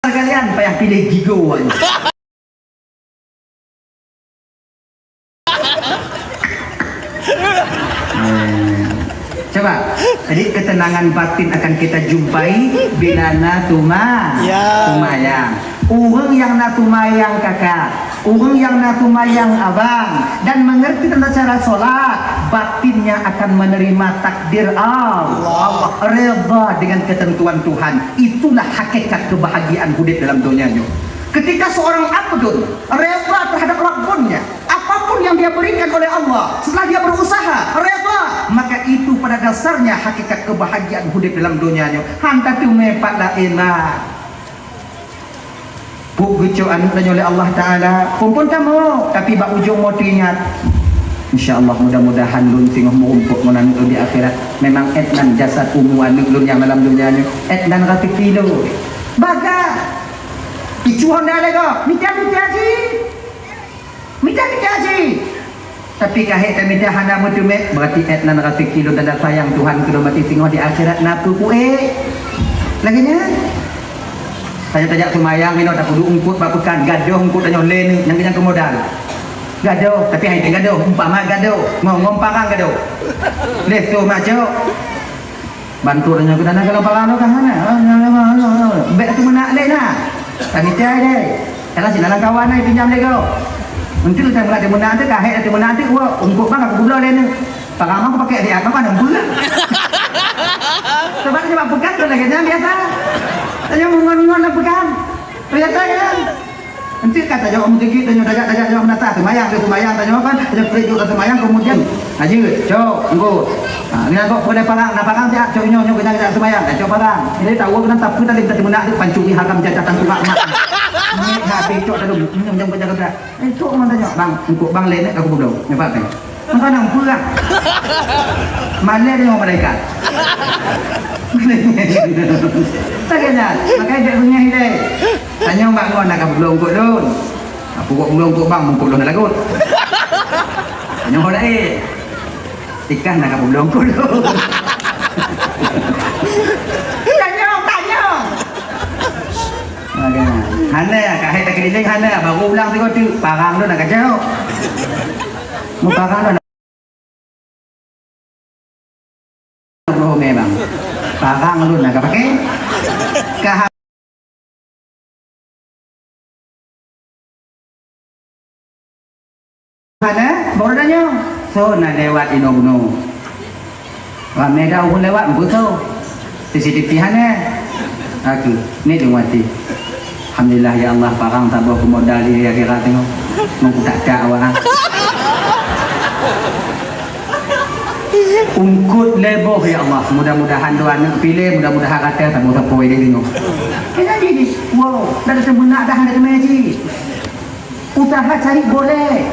Kalian payah pilih gigo awak nyoe. Hmm. Coba, jadi ketenangan batin akan kita jumpai bila na tuma-, Ya. tumayang. Ureueng nyang na tumayang kakak, ureueng nyang na tumayang abang, dan mengerti tentang cara sholat, batinnya akan menerima takdir Allah. Allah. Redha dengan ketentuan Tuhan. Itulah hakikat kebahagiaan hidup dalam dunia nyoe. Ketika seorang abdun redha terhadap Rabbnya, apapun yang dia berikan oleh Allah, setelah dia berusaha, redha, maka itu pada dasarnya hakikat kebahagiaan hidup dalam dunia nyoe. Han tateumé pat laén, bah. Peuet geucok aneuk tanyoe lé Allah Taala, phon-phon tamong, tapi bak ujong mo teuingat. Insya Allah, mudah-mudahan lôn singoh meurumpok ngon aneuk lôn di akhirat. Memang èt nan jasad umu aneuk lôn nyang dalam dunia nyoe, èt nan raseuki lôn. Bagah. Picu honda lé gob, mita-mita cit. Mita-mita cit. Tapi ka hék tamita hana meuteumé, berarti èt nan raseuki lôn dan sayang Tuhan keu lôn, berarti singoh di akhirat na peue kuék. Lagèe nyan. Tanyoe tajak seumayang, inoe tapeuduek eungkôt bak peukan, gadôh eungkôt tanyoe lé neuk, nyang keunyan keu modal. Gadôh, tapi hai teuh gadôh, umpama gadôh, ngon-ngon parang gadôh. Lé soe maco. Bantu tanyoe keu dana kalau parang tu ka hana. Bèk teuh meunak lé na. Tamitai deh. Kalau sinan lam kawan ai pinjam lé gob. Entu teuh meunak teuh meunak teuh, ka hék teuh meunak teuh, wah, eungkôt bang aku peubloe lé neuk. Parang aku pakai siat, apa nak pula? Sebab, sebab peugah tu lagèe nyan biasa. Tanya ngon-ngon dah peugah. Biasa kan? Nanti kata jawab meuteugét, tanya dajak-dajak jawab meunasah. Seumayang ke seumayang, tanya kan? Tanya peureujuk ke seumayang, kemudian, "Haji, cok, engko." Ha, nyan kok peureulèe parang, na parang siat, cok nyoe, nyoe keunan, keunan seumayang, eh, cok parang. Jadi tahu keunan tapi tadi tadi meunak tu pancuri haram jajah tangkurak mak. Ni habis cok dalam, nyam-nyam kerja-kerja. Eh, cok, man tanya, "Bang, eungkôt bang lé neuk ka kupeubloe." Nampak kan? Maka nang peurah. Malèe deungon malaikat. Lagèe nyan. Makanya jak beungèh ilèe. Tanyong bak ngon na ka peubloe eungkôt lôn. Aku kok peubloe eungkôt bang, eungkôt lôn na lagot. Tanyong ho laén. Tikah na ka peubloe eungkôt lôn. Tanyong, tanyong. Hana, ka hai takeulileng hana, baru ulang sigoe teuk, parang lôn na kacau. Mu parang lôn na, memang. Parang lôn na ka pakai. Ka Hana, baru tanya. So, na lewat inoe bunoe. Ramé dah ureueng lewat, meubeutôi. C C T V hana. Aku, ni dong mati. Alhamdulillah, ya Allah, parang saboh keu modal di akhirat tengok. Mau tak tak awak. Eungkôt lé boh, ya Allah. Mudah-mudahan dua aneuk piléh, mudah-mudahan rata saboh sapoe di tengok. Kena jadi, wow, dah ada seumeunak dah ada kena ji. Usaha cari boleh,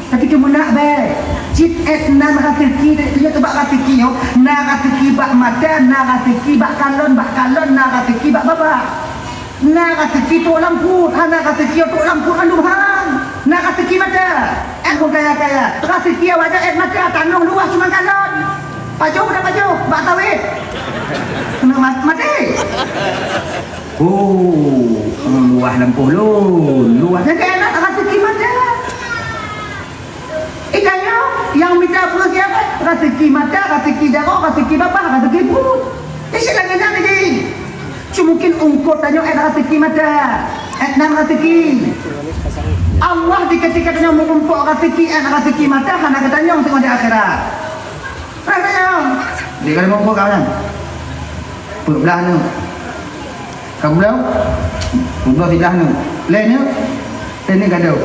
tapi teumeunak bèk. Cit ét nan raseuki, teuh nyoe teubak raseuki nyoe, na raseuki bak mata, na raseuki bak kalon, bak kalon na raseuki bak babah. Na raseuki trok lam pruet, hana raseuki trok lam pruet mandum han. Na raseuki mata, ét pun kaya-kaya. Raseuki awak nyan ét mata, tanoh luwah cuma kalon. Pajoh dak pajoh, bak sawét. Kena mat-, maté. Oh, luwah lampôh lôn, luwah. Nyang keunan raseuki mata. Itanyoe nyang mita peue siapa? Raseuki mata, raseuki jaroe, raseuki babah, raseuki pruet. Di sinan nyan lagi. Cuma mungkin eungkôt tanyoe ét raseuki mata, ét nan raseuki. Allah di ketika tanyoe meurumpok raseuki, ét raseuki mata hana geutanyong singoh di akhirat. Rasanya. Di kalau mampu kau kan. Peuet blah neuk. Ka bulan? Peuet blah siblah neuk. Lé neuk. Lé neuk gadoh.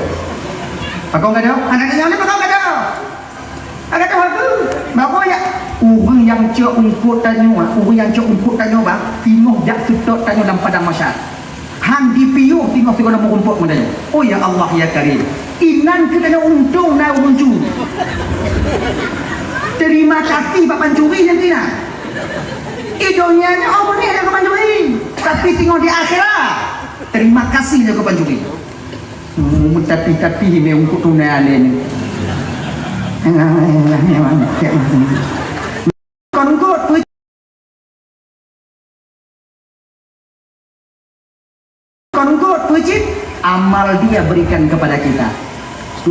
Pakon gadoh? Anak nyoe ni pakon gadoh? Anak gadoh aku. Bapa ya. Ureueng nyang cok eungkôt tanyoe, ureueng nyang cok eungkôt tanyoe, bang, singoh jak seutôt tanyoe lam padang mahsyar. Han dipiôh singoh sigohlom meurumpok meudeh. Oh ya Allah ya Karim. Inan keu tanyoe untông na ureueng cu. Terima kasih bak pancuri nyan tina. I donya nyoe oh beuneh dah keu pancuri. Tapi singoh di akhirat, terima kasih dah keu pancuri. Hmm, tapi-tapi mé ungkut tunai alen. Kon eungkôt, kon eungkôt peue cit? Amal dia berikan kepada kita.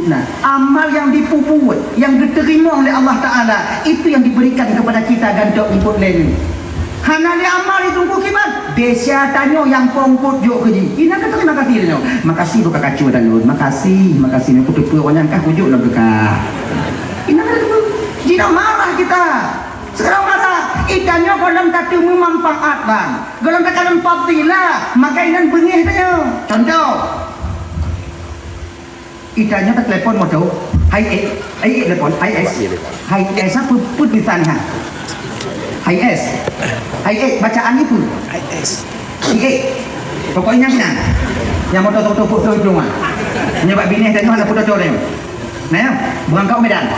Nah, amal yang dipubuet, yang diterima oleh Allah Taala, itu yang diberikan kepada kita gantok eungkôt lé nyoe. Hana lé amal itu eungkôt kiban, desya tanyoe nyang po eungkôt jok keu jih. Inan ka terima kasih tanyoe. Makasih buka kacu dan lôn. Makasih, makasih. Nyoe kuteupeu awak nyan kah kujok lom teuka. Inan ka teupeu. Jinoe marah kita. Sekarang marah, itanyoe gohlom tateumé manfaat, bang. Gohlom takalon fadilah, maka inan beungéh tanyoe. Contoh, itanyoe tatelepon moto, hai eh, hai eh telepon, hai es. Hai es apa pun tulisan ha? Hai es. Hai eh bacaan itu. Hai es. Hai eh. Pokoknya nyan. Yang moto-moto foto itu mah. Nyoe bak binèh tanyoe hana foto-foto tanyoe. Nah, berangkat Medan.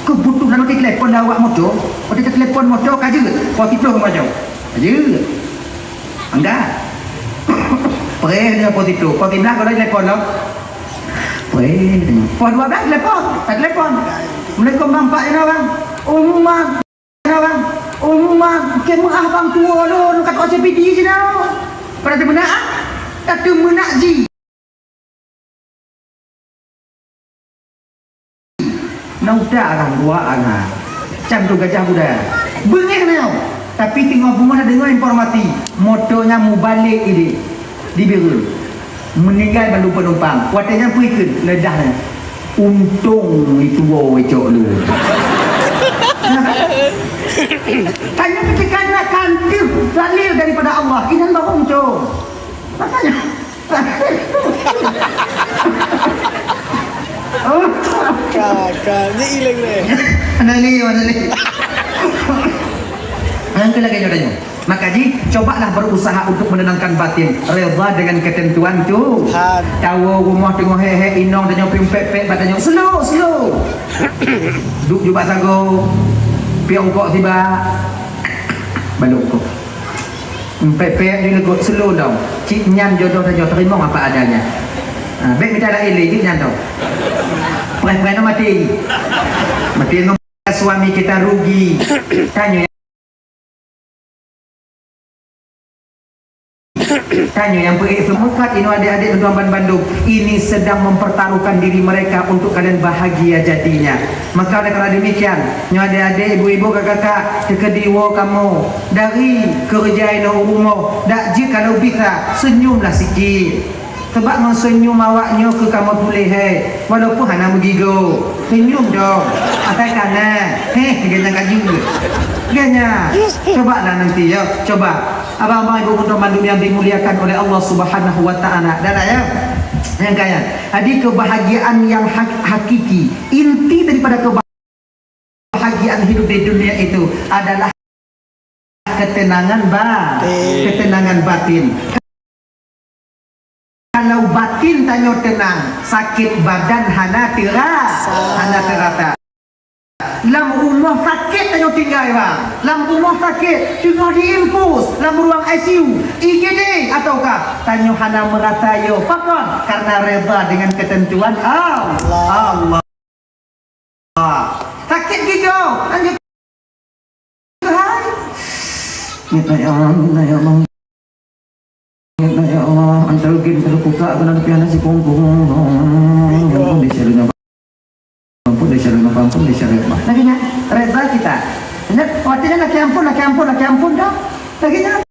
Keubeutôlan watèe telepon dah awak moto, watèe telepon moto ka jeuet, pos siploh moto. Ka jeuet. Angkat. Preh dia pos siploh, pos siblah kalau telepon lom. Preh dia. Pos dua belas telepon, tak telepon. Assalamualaikum bang, pak ina bang. Umat, ina bang. Umat, kemeuah bang tuo lôn, kata C P D sini. Pada teumeuna, ah? Ka teumeunak ji. Na utak arang, dua arang. Cam tu gajah muda. Beungéh nyoe. Tapi teungoh beungoh na deungoe informasi, moto nyan mubalek idéh di Bireuen. Meuninggai bandum penumpang. Watée nyan peue ikheun, leudah nyan. Untông itu woe cok lu. Tanyoe ketika na kanteuh zalil daripada Allah, inan baru untông. Makanya. Ka, ka, ni ileng deh. Mana ni, mana ni? Yang ke lagi nyodoh. Maka ji, cobalah berusaha untuk menenangkan batin, redha dengan ketentuan Tuhan. Tahu rumah tengok hehe inong tengok pimpek-pek, bat tengok slow, slow. Duk jubah sago, piong kok tiba, balok kok. Pek-pek di legot selulong. Cik nyan jodoh tanyoe teurimong apa adanya. Ha, bèk mita laén lé cik nyan tu. Preh-preh nyoe mati. Mati ngon suami kita rugi. Tanyoe, tanyoe nyang peuék seumukat inoe adik-adik tuan bandum. Ini sedang mempertaruhkan diri mereka untuk kalian bahagia jadinya. Maka oleh karena demikian, nyoe adik-adik, ibu-ibu, kakak-kakak, teukeudi woe kamoe dari keureuja inoe u rumoh, dak jeuet kalau bisa, seunyumlah sikit. Sabab ngon seunyum awak nyoe keu kamoe puléh hai, walaupun hana meugigoe. Seunyum dong, asai kana. Heh, ganyang kaju. Ganyang. Cobalah nanti ya, coba. Abang-abang, ibu-ibu, teman-teman yang dimuliakan oleh Allah Subhanahu wa Ta'ala. Dah, dah ya. Yang kaya. Jadi kebahagiaan yang hak- hakiki, inti daripada kebahagiaan hidup di dunia itu adalah ketenangan ba-, Batin. Ketenangan batin. Kalau batin tanyoe tenang, sakit badan hana tera-, Sa- hana terasa. Lam rumoh sakét tanyoe tinggai, bang. Lam rumoh sakét, teungoh diinfus lam ruang I C U, I G D, ataukah tanyoe hana meurasa yo? Pakon? Karena redha dengan ketentuan Allah. Allah. Sakét gigoe, lanjut. Hai. Minta ya Allah, minta ya Allah. Ya Allah, antar gin kalau buka kena tapi anak si punggung. Ampun deh, syaratnya, ampun deh, syaratnya, ampun deh, syaratnya. Lagi nyan, redha kita. Nyan, artinya laki ampun, laki ampun, laki ampun dah. Lagi nyan.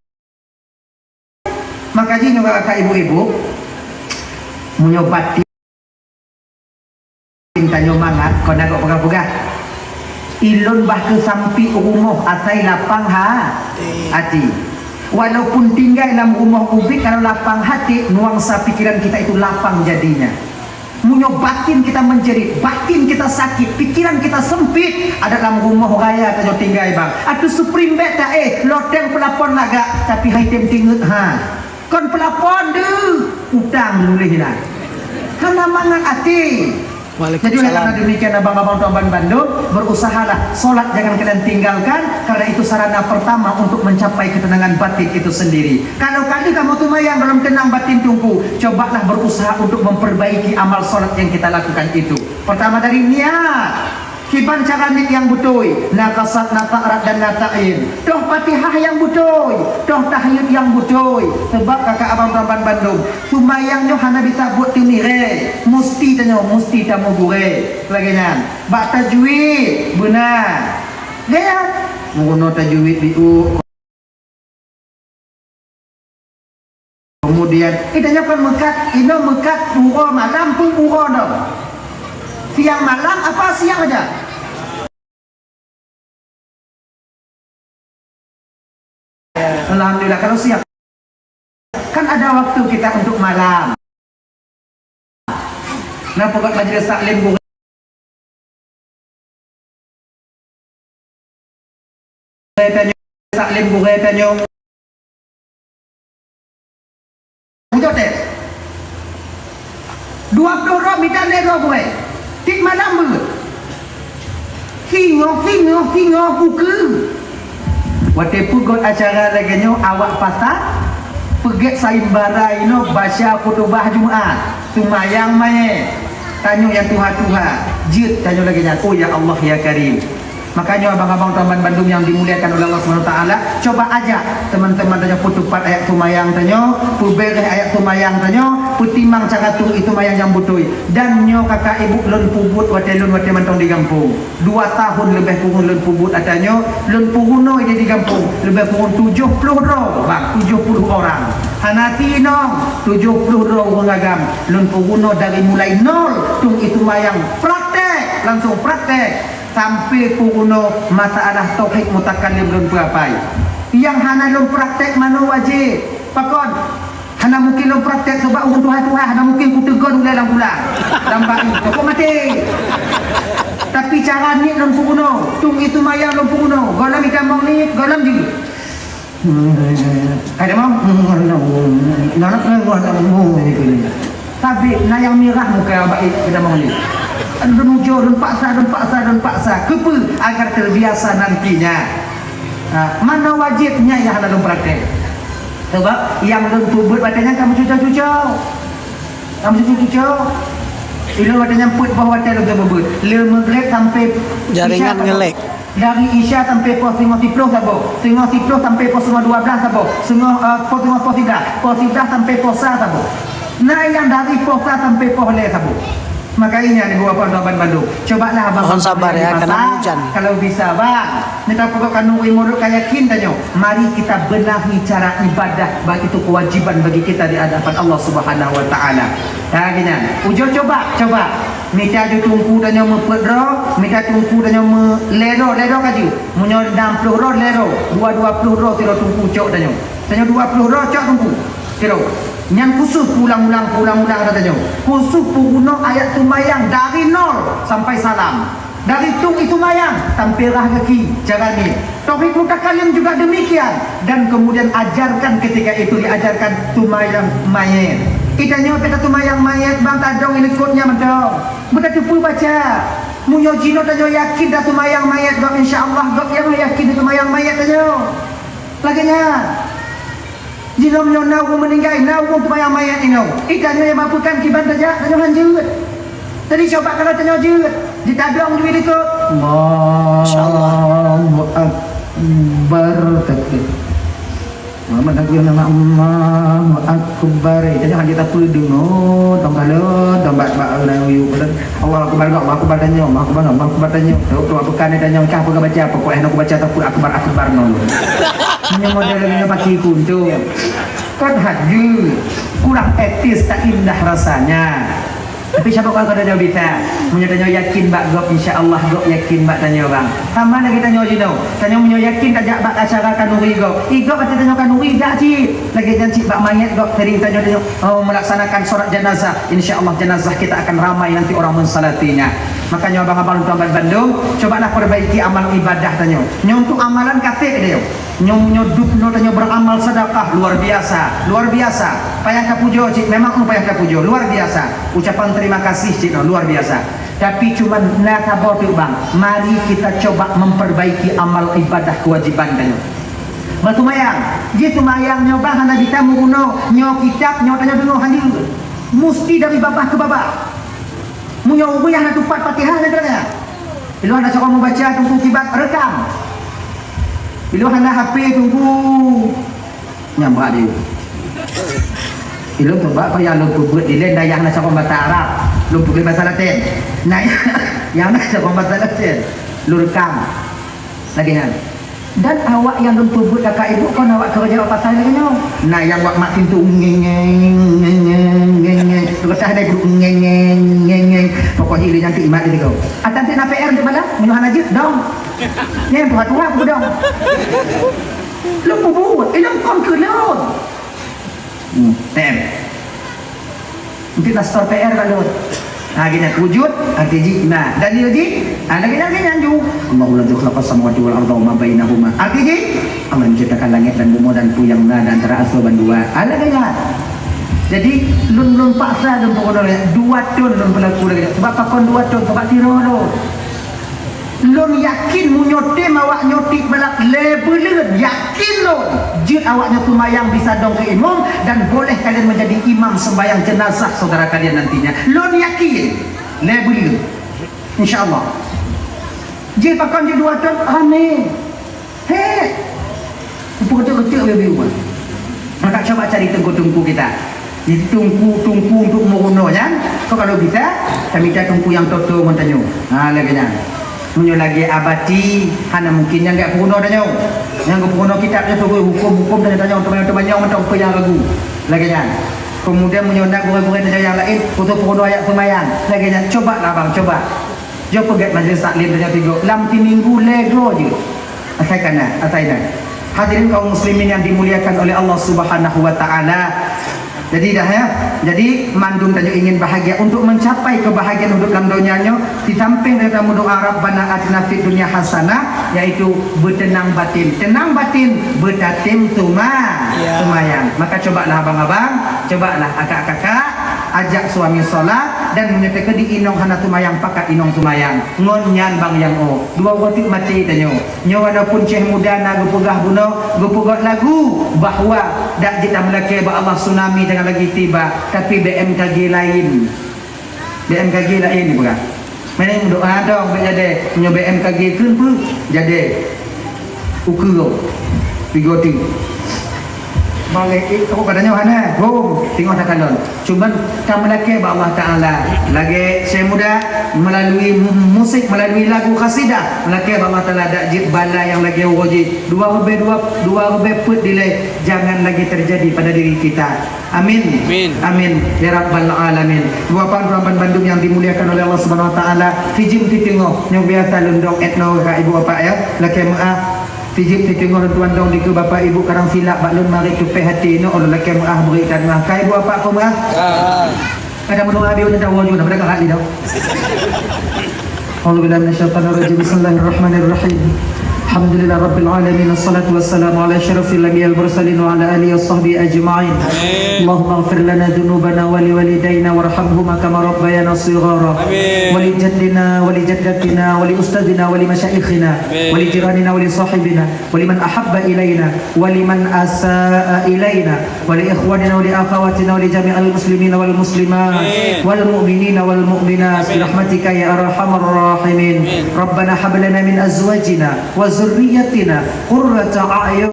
Maka jih nyoe kakak ibu-ibu, meunyoe batin tanyoe mangat, kon agak peugah-peugah. Ilôn bah keu sampik rumoh asai lapang ha-, hati. Walaupun tinggai lam rumoh ubit, kalau lapang hati, nuansa pikiran kita itu lapang jadinya. Meunyoe batin kita menjerit, batin kita sakit, pikiran kita sempit, ada lam rumoh raya tanyoe tinggai bang. Ateueh spring bed ta eh, loteng peulapon lagak, tapi hai tem tingeut ha. Kon peulapon deuh, utang leubeh lah. Hana mangat até. Jadi oleh karena demikian abang-abang tuan bandum, berusahalah solat jangan kalian tinggalkan, karena itu sarana pertama untuk mencapai ketenangan batin itu sendiri. Kalau kali kamu tumayang dalam tenang batin tungku, cobalah berusaha untuk memperbaiki amal solat yang kita lakukan itu. Pertama dari niat. Kiban cara niet nyang beutôi, na kasad, na ta'rad dan na ta'yin. Toh Fatihah nyang beutôi, toh tahiyat nyang beutôi. Sebab kakak abang tuan bandum, sumayang nyoe hana bisa buet teumirée. Musti tanyoe, musti tameugurée. Lagée nyan, bak tajwid beuna. Gaya. Meurunoe tajwid biuk. Kemudian, kita nyoe kan meukat, inoe meukat uroe malam pun uroe nyoe. Siang malam apa siang aja? Alhamdulillah, kalau siang. Kan ada waktu kita untuk malam. Nah, pokok majelis taklim gurée tanyoe, taklim gurée tanyoe. Ujoe teh. Dua ploh droe mita lhée droe gurée. Tiep malam beuet. Singoh, singoh, singoh, ukeue. Watée peugét acara lagée nyoe awak pasah, peugét sayembara inoe baca khutubah Jumat, sumayang manyét. Tanyoe nyang tuha-tuha, jeuet tanyoe lagée nyan, "Oh ya Allah ya Karim, Makanya abang-abang teman bandum yang dimuliakan oleh Allah Subhanahu Wa Taala, coba ajak teman-teman tanyoe peutupat ayat seumayang tanyoe, peubeuréh ayat seumayang tanyoe, peutimang cara tueng seumayang nyang beutôi. Dan nyoe kakak ibu lôn peubuet watée lôn watée mantong di gampông. Dua tahun leubeh kureueng lôn peubuet atra nyoe, lôn peurunoe di gampông leubeh kureueng tujoh ploh droe, bang, tujoh ploh orang. Hana sinong, tujoh ploh droe ureuëng agam lôn peurunoe dari mulai nol tueng seumayang praktek, langsung praktek. Sampai peurunoe masalah tauhid mutakalim lôn peurapai. Nyang hana lôn praktek manoe wajéb. Pakon? Hana mungkin lôn praktek sabab ureuëng tuha-tuha, hana mungkin kuteugon ulée lam pulang. Lam bak nyoe, pokok maté. Tapi cara niet lôn peurunoe, tueng seumayang lôn peurunoe, gohlom itamong niet, gohlom jeuet. Ada mau? Nak nak nak nak. Tapi na nyang mirah muka baik kita mau ni. Lôn ujoe, lôn paksa, lôn paksa, lôn paksa. Keupeu agar terbiasa nantinya. Ha, mana wajibnya yang hana lôn praktek. Sebab yang lôn peubuet watée nyan ka meucuco-cuco. Ka meucuco-cuco. Ilôn watée nyan peuet boh watée lôn peubuet. Le Maghrib sampai Jaringan Isya ngelek. Dari Isya sampai poh singoh siploh saboh, singoh siploh sampai poh singoh dua belas saboh, singoh, eh, poh singoh poh siblah, poh siblah sampai poh sa saboh. Nah, yang dari poh sa sampai poh lhée saboh. Makanya ni buat apa tuan bandum. Cobalah abang Mohon sabar ya, karena hujan. Kalau bisa bang, minta pokok kanu imurut kayakin tanyoe. Mari kita benahi cara ibadah, baik itu kewajiban bagi kita di hadapan Allah Subhanahu Wa Taala. Ha, gini. Ujoe coba, coba. Mita ju tungku tanyoe meupeuet droe, mita tungku tanyoe me-, lhée droe, lhée droe ka jeuet. Meunyoe nam ploh droe, lhée droe, dua, dua ploh droe sidroe tungku cok tanyoe. Tanyoe dua ploh droe cok tungku sidroe. Nyan khusus ulang-ulang, ulang-ulang kata tanyoe. Khusus peurunoe ayat seumayang dari nol sampai salam. Dari tueng seumayang sampai rah gaki, cara niet. Tauhid mutakalim juga demikian. Dan kemudian ajarkan ketika itu diajarkan seumayang mayét. Kita nyoe kita seumayang mayét, bang tadong ini kotnya mantong. Buta teupeu baca. Meunyoe jinoe tanyoe yakin dah seumayang mayét, bang insya Allah gop yang yakin dah seumayang mayét tanyoe. Lagée nyan. Jinoe nyoe na ureuëng meuninggai, na ureuëng seumayang mayét inoe. Ih, tanyoe nyang mampukan kiban tajak, tanyoe han jeuet. Jadi coba kalau tanyoe jeuet, jitadong duit itu. Allahu Akbar. Takbir. Muhammad takbir nama Allahu Akbar. Jadi han jeuet tapeue deungoe, tong kalon, tong bak, bak, bak, Allahu Akbar, Allahu Akbar tanyoe, Allahu Akbar, Allahu Akbar tanyoe. Trok, trok, bukan tanyoe, kah peugah baca, pokok eh, nak baca takbir akbar, akbar nol. Nyoe model nyoe pati kuntu. Kan haju. Kurang etis, tak indah rasanya. Tapi siapa kau kata jauh bisa? Meunyoe tanyoe yakin bak gop, insya Allah gop yakin bak tanyoe bang. Sama lagi tanyoe jinoe. Tanyoe meunyoe yakin tajak bak acara kanuri gop. I gop ati tanyoe kanuri jak cit. Lagi jan cit bak mayét gop tadi tanyoe, tanyoe, oh, melaksanakan solat jenazah. Insya Allah jenazah kita akan ramai nanti orang mensalatinya. Makanya abang-abang tuan bandum, cobalah perbaiki amal ibadah tanyoe. Nyoe untuk amalan katek dia. Nyoe, nyoe dub nyoe tanyoe beramal sedekah luar biasa, luar biasa. Payah tapujoe cit, memang payah tapujoe, luar biasa. Ucapan terima kasih cit nyoe luar biasa. Tapi cuma na saboh teuk bang, mari kita coba memperbaiki amal ibadah kewajiban tanyoe. Bak seumayang, jih seumayang nyoe bang hana bisa meurunoe, nyoe kitab nyoe tanyoe deungoe hana. Musti dari babah ke babah. Meunyoe ureuëng nyang na tupat Fatihah na keureuna. Ilôn hana cara mubaca tungku kiban rekam. Ilôn hana H P tungku nyang brat di. Ilôn coba payah lôn peubuet dilén dayah na cara bahasa Arab. Lôn peubuet bahasa Latin. Nah, nyang na cara bahasa Latin. Lôn rekam. Lagée nyan. Dan awak nyang lôn peubuet kakak ibu kon awak keureuja awak pasai lagée nyoe. Na nyang wak mak pintoe ngeng, ngeng, ngeng, ngeng, ngeng. Lôn peugah dai peuduek ngeng, ngeng, ngeng, ngeng. Pokok jih lé nyan ti imat lé tiga. Atan ti na P R di bala, meunyoe hana jeuet dong. Nyan tuha-tuha peudong. Lôn peubuet, ilôn kon keu lôn. Hmm, tem. Mungkin na setor P R ka lôn. Ha, gini, wujud, arti jih, nah, dalil jih, ha, lagi, lagi nyan ju. Allahu ladzi khalaqas samawati wal arda wa ma bainahuma. Arti jih, Allah menciptakan langit dan bumi dan peue nyang na di antara asoe bandua. Ha, lagi nyan. Jadi, lôn, lôn paksa lôn peurunoe dua thon lôn peulaku lagée nyan. Sebab pakon dua thon? Sebab sidroe lôn. Lôn yakin meunyoe tem awak nyoe tieb balat lé buleuen, yakin lôn, jeuet awak nyoe seumayang bisa dong keu imum dan boleh kalian menjadi imam sembahyang jenazah saudara kalian nantinya. Lôn yakin, lé buleuen. Insya Allah. Jih pakon jih dua thon, aneh. Hek. Teupeu keuteuk-keuteuk beu-beu. Maka coba cari teungku-teungku kita. Jadi teungku-teungku untuk meurunoe nyan, kok kalau bisa, tamita teungku nyang toto ngon tanyoe. Ha, lagèe nyan. Meunyoe lagèe abati, hana mungkin nyang geupurunoe tanyoe. Nyang geupurunoe kitab nyoe, huköm-huköm tanyoe, tanyoe, teumanyong-teumanyong mantong peue nyang ragu. Lagèe nyan. Kemudian meunyoe na gurèe-gurèe tanyoe nyang laén, putôh purunoe ayat seumayang. Lagèe nyan. Coba lah, bang, coba. Jom peugèt majlis taklim tanyoe tiga. Lam siminggu lhèe droe jeuet. Asai kana, asai na. Hadirin kaum muslimin yang dimuliakan oleh Allah Subhanahu wa taala. Jadi dah ya. Jadi mandum tanyoe ingin bahagia. Untuk mencapai kebahagiaan hidup lam donya nyoe, di samping daripada meudoa Rabbana atina fid dunya hasanah, yaitu bertenang batin. Tenang batin, bertatim suma-, Ya. Seumayang. Maka cobalah abang-abang, cobalah akak-kakak, ajak suami solat, dan meunyoe teukeudi inong hana seumayang, pakat inong seumayang. Ngon nyan bang nyang oh. Dua uroe teuk maté tanyoe. Nyoe walaupun Syekh Muda na geupeugah bunoe, geupeugah lagu bahwa dak jeuet tameulakèe bak Allah tsunami jangan lagi tiba, tapi B M K G laén. B M K G laén dipeugah. Meunan doa dong bèk jadi. Nyoe B M K G kheun peue? Jadi. Ukeue. Tiga ti. Malaikat, eh, teuka pada nyoe hana. Hom, teungoh takalon. Cuman ka meulakèe bak Allah Taala. Lagèe Syekh Muda melalui mu-, musik, melalui lagu kasidah, meulakèe bak Allah Taala dak jeuet bala nyang lagèe uroe jih. Dua ribèe dua, dua ribèe peuet dilèe jangan lagi terjadi pada diri kita. Amin. Amin. Amin. Ya Rabbal Alamin. Ibu bapak, tuan-tuan bandum yang dimuliakan oleh Allah Subhanahu Wa Taala, sijeuem siteungoh, nyoe biasa lôn dong etno ka ibu bapak ya, lakèe meuah. Sijeuem siteungoh lôn tuan dong dikeue bapak ibu karang silap bak lôn marit tupèh até nyoe, oh lôn lakèe meuah bri dan meuah. Ka ibu bapak peue meuah? Ka. Ada meudoa bieu nyoe tawoe jih, pada ka hak lé dong. أعوذ بالله من الشيطان الرجيم. بسم الله الرحمن الرحيم. الحمد لله رب العالمين، الصلاة والسلام على أشرف الأنبياء والمرسلين وعلى آله وصحبه أجمعين. آمين. اللهم اغفر لنا ذنوبنا ولوالدينا وارحمهما كما ربيانا صغارا. آمين. ولجدنا ولجدتنا ولأستاذنا ولمشايخنا آمين. ولجيراننا ولصاحبنا ولمن أحب إلينا ولمن أساء إلينا ولإخواننا ولأخواتنا ولجميع المسلمين والمسلمات آمين. والمؤمنين والمؤمنات آمين. برحمتك يا أرحم الراحمين. آمين. ربنا هب لنا من أزواجنا وذريتنا قرة أعين